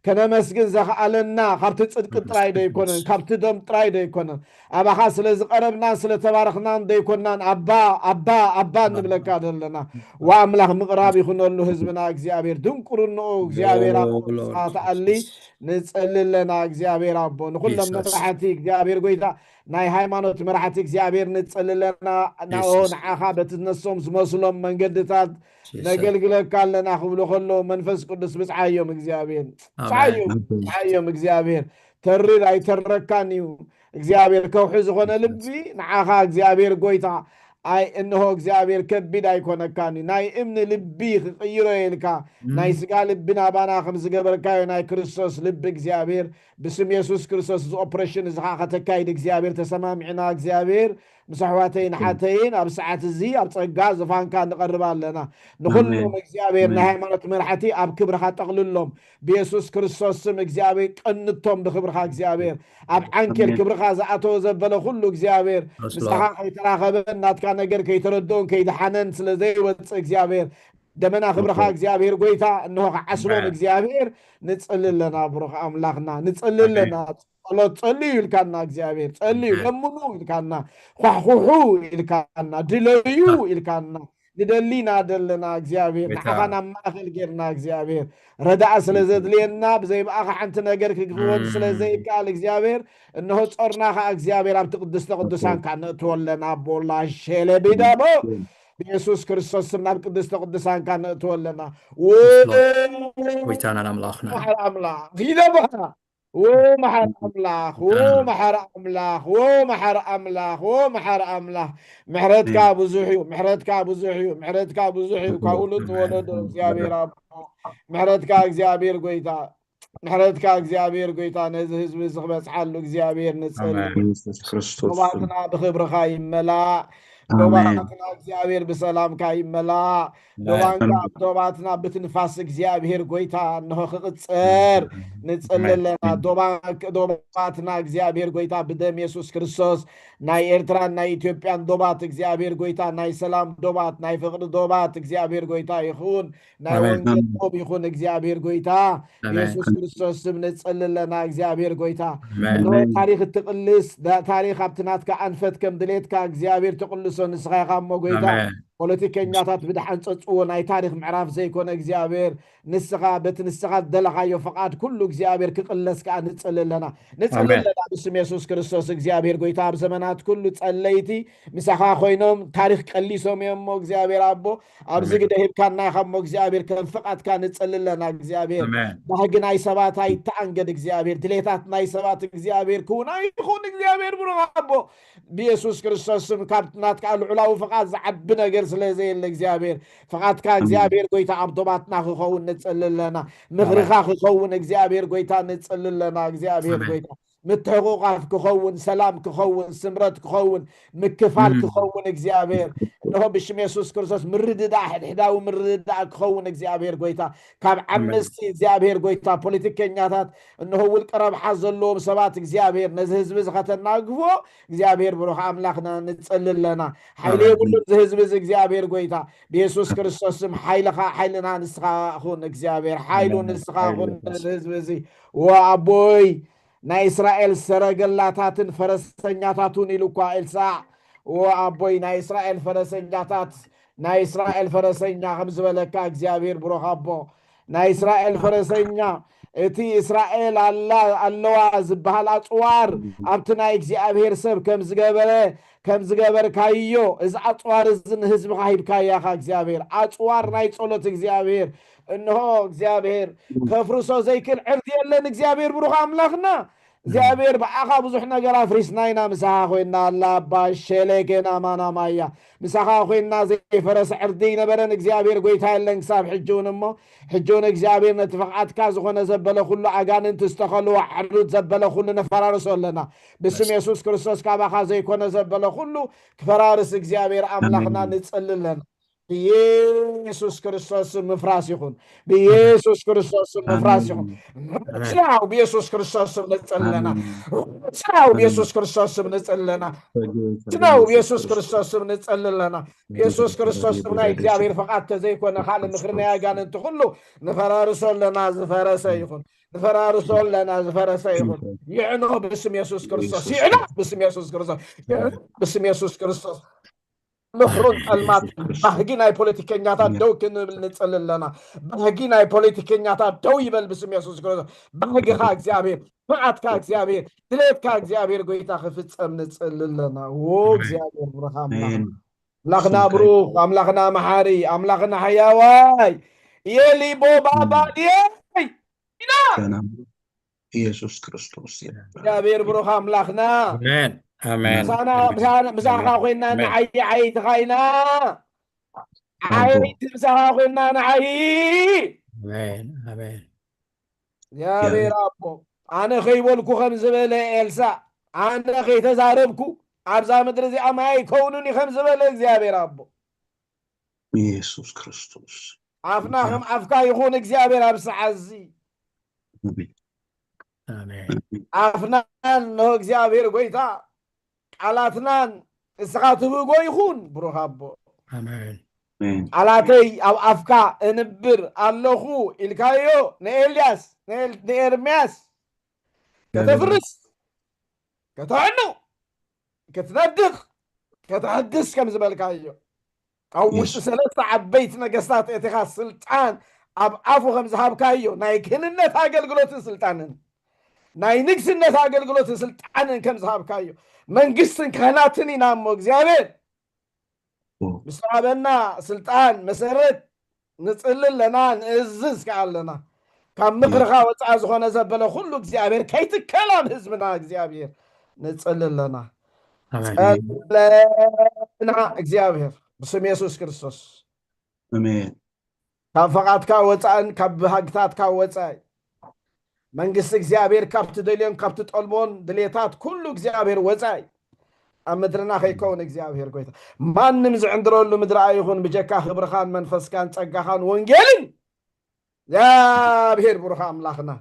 ከነመስግን ዘኽኣለና ካብቲ ፅድቂ ጥራይ ዶ ኣይኮነን ካብቲ ደም ጥራይ ዶ ኣይኮነን ኣባኻ ስለ ዝቐረብናን ስለ ተባረኽናን ዶ ኣይኮናን ኣባ ኣባ ኣባ ንብለካ ዘለና ወኣምላኽ ምቕራብ ይኹነሉ ህዝብና እግዚኣብሔር ድንቁርንኡ እግዚኣብሔር ኣቦ ንስኻ ተኣሊ ንጸሊ ኣለና እግዚኣብሔር ኣቦ ንኹሎም መራሕቲ እግዚኣብሔር ጎይታ ናይ ሃይማኖት መራሕቲ እግዚኣብሔር ንጸሊ ኣለና ናኦ ንዓኻ በቲ ነሶም ዝመስሎም መንገድታት ነገልግለካ ኣለና ክብሉ ከሎ መንፈስ ቅዱስ ብፅዓዮም እግዚኣብሔር ብፅዓዮም ብፅዓዮም እግዚኣብሔር ተሪር ኣይተረካን እዩ እግዚኣብሔር ከውሒ ዝኾነ ልቢ ንዓኻ እግዚኣብሔር ጎይታ ኣይ እንሆ እግዚኣብሔር ከቢድ ኣይኮነካን እዩ ናይ እምኒ ልቢ ክቅይሮ ኢልካ ናይ ስጋ ልቢ ናባና ከም ዝገበርካዮ ናይ ክርስቶስ ልቢ እግዚኣብሔር ብስም የሱስ ክርስቶስ እዚ ኦፕሬሽን እዚ ከዓ ከተካይድ እግዚኣብሔር ተሰማሚዕና እግዚኣብሔር ምስ ኣሕዋተይን ሓተይን ኣብ ሰዓት እዚ ኣብ ጸጋ ዝፋንካ ንቐርብ ኣለና ንኹሎም እግዚኣብሔር ናይ ሃይማኖት መራሕቲ ኣብ ክብርኻ ጠቕልሎም ብየሱስ ክርስቶስ ስም እግዚኣብሔር ቀንቶም ብክብርኻ እግዚኣብሔር ኣብ ዓንኬል ክብርኻ ዝኣተወ ዘበለ ኩሉ እግዚኣብሔር ምስኻ ከይተራኸበን ናትካ ነገር ከይተረድኦን ከይድሓነን ስለ ዘይወፅእ እግዚኣብሔር ደመና ክብርኻ እግዚኣብሔር ጎይታ እንሆ ከዓስቦም እግዚኣብሔር ንፅሊ ኣለና ብሩኽ ኣምላኽና ንፅሊ ኣለና ጸሎት ጸልዩ ኢልካና እግዚኣብሔር ጸልዩ ለምኑ ኢልካና ኳሕኩሑ ኢልካና ድለዩ ኢልካና ንደሊና ዘለና እግዚኣብሔር ንዓኻ ናብ ማእኸል ጌርና እግዚኣብሔር ረዳእ ስለ ዘድልየና ብዘይ ብኣኻ ሓንቲ ነገር ክግወን ስለ ዘይከኣል እግዚኣብሔር እንሆ ጾርና ከዓ እግዚኣብሔር ኣብቲ ቅድስተ ቅዱሳን ከዓ ነእትወለና ኣቦላ ሸለቢዳቦ ብየሱስ ክርስቶስ ስም ናብ ቅድስተ ቅዱሳን ከዓ ነእትወለና ጎይታና ኣምላኽና ኣምላኽ ይደብኻ ዎ መሓር ኣምላኽ ዎ መሓር ኣምላኽ ዎ መሓር ኣምላኽ ዎ መሓር ኣምላኽ ምሕረትካ ብዙሕ እዩ ምሕረትካ ብዙሕ እዩ ምሕረትካ ብዙሕ እዩ ካብኡ ልጥወለዶ እግዚኣብሔር ኣቦ ምሕረትካ እግዚኣብሔር ጎይታ ምሕረትካ እግዚኣብሔር ጎይታ ነዚ ህዝቢ እዚ ክበፅሓሉ እግዚኣብሔር ንፅል ዶባትና ብክብርካ ይመላእ ዶባትና እግዚኣብሔር ብሰላምካ ይመላእ ዶባንካ ዶባትና ብትንፋስ እግዚኣብሔር ጎይታ እንሆ ክቕፅር ንፅሊ ኣለና ዶባትና እግዚኣብሔር ጎይታ ብደም የሱስ ክርስቶስ ናይ ኤርትራን ናይ ኢትዮጵያን ዶባት እግዚኣብሔር ጎይታ ናይ ሰላም ዶባት ናይ ፍቕሪ ዶባት እግዚኣብሔር ጎይታ ይኹን ናይ ወንጌል ዶብ ይኹን እግዚኣብሔር ጎይታ ብየሱስ ክርስቶስ ስም ንፅሊ ኣለና እግዚኣብሔር ጎይታ ታሪክ እትቅልስ ታሪክ ኣብቲ ናትካ ኣንፈት ከም ድሌትካ እግዚኣብሔር ትቅልሶ ንስኻ ኢኻ እሞ ጎይታ ፖለቲከኛታት ብድሓን ፀፅዎ ናይ ታሪክ ምዕራፍ ዘይኮነ እግዚኣብሔር ንስኻ በቲ ንስኻ ዝደለኻዮ ፍቓድ ኩሉ እግዚኣብሔር ክቅለስ ከዓ ንፅሊ ኣለና ንፅሊ ኣለና ብስም የሱስ ክርስቶስ እግዚኣብሔር ጎይታ ኣብ ዘመናት ኩሉ ፀለይቲ ምሳኻ ኮይኖም ታሪክ ቀሊሶም እዮም እሞ እግዚኣብሔር ኣቦ ኣብዚ ግደ ሂብካና ኢኻ እሞ እግዚኣብሔር ከም ፍቓድካ ንፅሊ ኣለና እግዚኣብሔር ባህጊ ናይ ሰባት ኣይተኣንገድ እግዚኣብሔር ድሌታት ናይ ሰባት እግዚኣብሔር ክውን ኣይኹን እግዚኣብሔር ብሩኽ ኣቦ ብየሱስ ክርስቶስ ስም ካብ ናትካ ልዑላዊ ፍቓድ ዝዓቢ ነገር ስለ ዘየለ እግዚኣብሔር ፍቓድካ እግዚኣብሔር ጎይታ ኣብ ዶባትና ክኸውን ንጽሊ ኣለና። ምኽርኻ ክኸውን እግዚኣብሔር ጎይታ ንጽሊ ኣለና። እግዚኣብሔር ጎይታ ምትሕቑቓፍ ክኸውን፣ ሰላም ክኸውን፣ ስምረት ክኸውን፣ ምክፋል ክኸውን እግዚኣብሔር እንሆ ብሽም የሱስ ክርስቶስ ምርድዳእ፣ ሕድሕዳዊ ምርድዳእ ክኸውን እግዚኣብሔር ጎይታ ካብ ዓመስቲ እግዚኣብሔር ጎይታ ፖለቲከኛታት እንሆ ውልቀ ረብሓ ዘለዎም ሰባት እግዚኣብሔር ነዚ ህዝቢ እዚ ከተናግፎ እግዚኣብሔር ብሩኽ ኣምላኽና ንጽሊ ኣለና። ሓይሊ የብሉን እዚ ህዝቢ እዚ እግዚኣብሔር ጎይታ ብየሱስ ክርስቶስ ስም ሓይልኻ ሓይልና ንስኻ ኹን እግዚኣብሔር ሓይሉ ንስኻ ኹን እዚ ህዝቢ እዚ ወ ኣቦይ ናይ እስራኤል ሰረገላታትን ፈረሰኛታቱን ኢሉ እኳ ኤልሳዕ ወ ኣቦይ ናይ እስራኤል ፈረሰኛታት ናይ እስራኤል ፈረሰኛ ከም ዝበለካ እግዚኣብሔር ብሩኽ ኣቦ ናይ እስራኤል ፈረሰኛ እቲ እስራኤል ኣላ ኣለዋ ዝበሃል ኣፅዋር ኣብቲ ናይ እግዚኣብሔር ሰብ ከም ዝገበረ ከም ዝገበርካዮ እዚ ኣፅዋር እዚ ንህዝብኻ ሂብካያ ኢኻ እግዚኣብሔር ኣፅዋር ናይ ፀሎት እግዚኣብሔር እንሆ እግዚኣብሔር ከፍርሶ ዘይክል ዕርዲ የለን እግዚኣብሔር ብሩኽ ኣምላኽና እግዚኣብሔር ብኣኻ ብዙሕ ነገር ኣፍሪስና ኢና ምሳኻ ኮይና ኣላ ኣባ ሸሌጌና ማናማያ ምሳኻ ኮይና ዘይፈረሰ ዕርዲ ይነበረን እግዚኣብሔር ጎይታ የለን ክሳብ ሕጂ እውን እሞ ሕጂ እውን እግዚኣብሔር ነቲ ፍቓድካ ዝኾነ ዘበለ ኩሉ ኣጋንንቲ ዝተኸልዎ ዓሩት ዘበለ ኩሉ ነፈራርሶ ኣለና ብስም የሱስ ክርስቶስ ካባኻ ዘይኮነ ዘበለ ኩሉ ክፈራርስ እግዚኣብሔር ኣምላኽና ንጽሊ ኣለና ብየሱስ ክርስቶስ ስም ምፍራስ ይኹን ብየሱስ ክርስቶስ ስም ምፍራስ ይኹን ስራው ብየሱስ ክርስቶስ ስም ንጽለና ስራው ብየሱስ ክርስቶስ ስም ንጽለና ስራው ብየሱስ ክርስቶስ ስም ንጽለና ብየሱስ ክርስቶስ ስም ናይ እግዚኣብሔር ፈቃድ ተዘይኮነ ካልእ ምክሪ ናይ ኣጋንንቲ ኩሉ ንፈራርሶ ኣለና ዝፈረሰ ይኹን ንፈራርሶ ኣለና ዝፈረሰ ይኹን ይዕኖ ብስም የሱስ ክርስቶስ ይዕኖ ብስም የሱስ ክርስቶስ ይዕኖ ብስም የሱስ ክርስቶስ ምኽሩን ጸልማት ባህጊ ናይ ፖለቲከኛታት ደው ክንብል ንጽል ኣለና። ባህጊ ናይ ፖለቲከኛታት ደው ይበል ብስም የሱስ ክርስቶስ። ባህግኻ እግዚኣብሔር፣ ፍቓድካ እግዚኣብሔር፣ ድሌትካ እግዚኣብሔር ጎይታ ክፍጸም ንጽል ኣለና። ዎ እግዚኣብሔር ብሩኽ ኣምላኽ፣ ኣሜን። ኣምላኽና ብሩኽ፣ ኣምላኽና መሓሪ፣ ኣምላኽና ሓያዋይ የሊቦ ባባልየ ኢና። ገና ኢየሱስ ክርስቶስ ይባረክ። እግዚኣብሔር ብሩኽ ኣምላኽና ኣሜን ኣሜን። ምሳና ምሳና- ምሳኻ ኮይና ኣሜን። ንዓይ ዓይትኻ ኢና ኣቦ። ዓይቲ ምሳኻ ኮይና ንዓይ ኣሜን ኣሜን። እግዚኣብሔር ኣቦ ኣነ ከይበልኩ ከም ዝበለ ኤልሳ ኣነ ከይተዛረብኩ ኣብዛ ምድሪ እዚኣ ማይ ኣይከውንን እዩ ከም ዝበለ እግዚኣብሔር ኣቦ ኢየሱስ ክርስቶስ ኣፍና ከም ኣፍካ ይኹን እግዚኣብሔር ኣብ ሰዓት እዚ ኣሜን። ኣሜን። ኣፍናን ንሆ እግዚኣብሔር ጎይታ ቃላትናን እስኻ ትብጎ ይኹን ብሩኽ ኣቦ ኣሜን። ኣሜን። ቃላተይ ኣብ ኣፍካ እንብር ኣለኹ ኢልካዮ ንኤልያስ ንኤል- ንኤርምያስ ከተፍርስ ከተዕኑ ክትነድቕ ከተሕድስ ከም ዝበልካዮ ካብ ውሽጢ የስ። ሰለስተ ዓበይቲ ነገስታት እቲኻ ስልጣን ኣብ ኣፉ ከም ዝሃብካዮ ናይ ክህንነት ኣገልግሎትን ስልጣንን ናይ ንግስነት ኣገልግሎትን ስልጣንን ከም ዝሃብካዮ መንግስትን ካህናትን ኢና እሞ እግዚኣብሔር ኦ። ምስ ሃበና ስልጣን መሰረት ንጽሊ ኣለና ንእዝዝ ከኣ ኣለና ካብ ምኽርኻ ወፃኢ ዝኾነ ዘበለ ኩሉ እግዚኣብሔር ከይትከል ኣብ ህዝብና እግዚኣብሔር ንጽሊ ኣለና ኣሜን። ጸለና እግዚኣብሔር ብስም የሱስ ክርስቶስ ኣሜን። ካብ ፈቓድካ ወፃእን ካብ ብሃግታትካ ወፃኢ መንግስቲ እግዚኣብሔር ካብ ትደልዮን ካብ ትጠልቦን ድሌታት ኩሉ እግዚኣብሔር ወፃኢ ኣብ ምድርና ከይከውን እግዚኣብሔር ጎይታ ማንም ዝዕንድረሉ ምድሪ ኣይኹን ብጀካ ክብርኻን መንፈስካን ጸጋኻን ወንጌልን እግዚኣብሔር ብሩኽ ኣምላኽና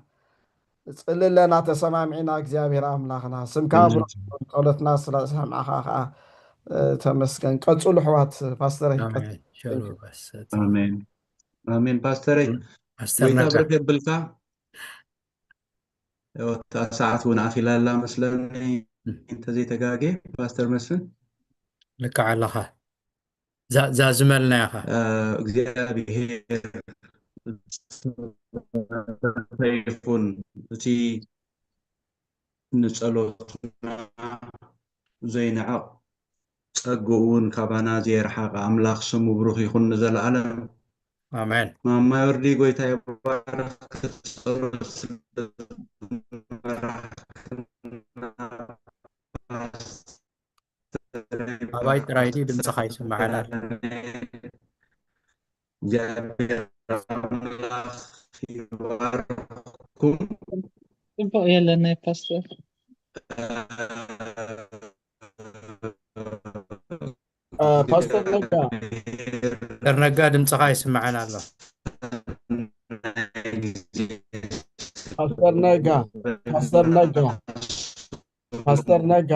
ንጽሊ ኣለና ተሰማሚዕና እግዚኣብሔር ኣምላኽና ስምካ ብሩኽ ጸሎትና ስለሰማዕኻ ከዓ ተመስገን ቀጽሉ ኣሕዋት ፓስተር ኣሜን። ሸሩ በሰት። ኣሜን ኣሜን ፓስተረይ ፓስተር ጎይታ ነካ። ብርክ የብልካ እታ ሰዓት እውን ኣኺላ ኣላ መስለኒ እንተዘይተጋጌ ፓስተር መስፍን ልክዕ ኣለኻ ዛ- ዛዝመልና ኢኻ እግዚኣብሔር ይኹን እቲ ንጸሎትና ዘይንዕቕ ጸግኡ እውን ካባና ዘየርሓቐ ኣምላኽ ስሙ ብሩኽ ይኹን ንዘለኣለም ኣሜን ማማ ዮርዲ ጎይታ ይባረኽ ክትጸሎት ስለ ኣባይ ጥራይ ድዩ ድምፅኻ ይስምዓና ኣሎ? እግዚኣብሔር ኣምላኽ ይባርኩም። ጽቡቕ የለን ናይ ፓስተር። ፓስተር ነጋ ዶክተር ነጋ ድምፅኻ ይስምዓና ኣሎ። ፓስተር ነጋ ፓስተር ነጋ ፓስተር ነጋ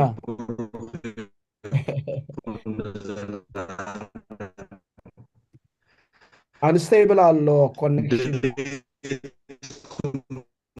ኣንስቴብል ኣሎ ኮኔክሽን።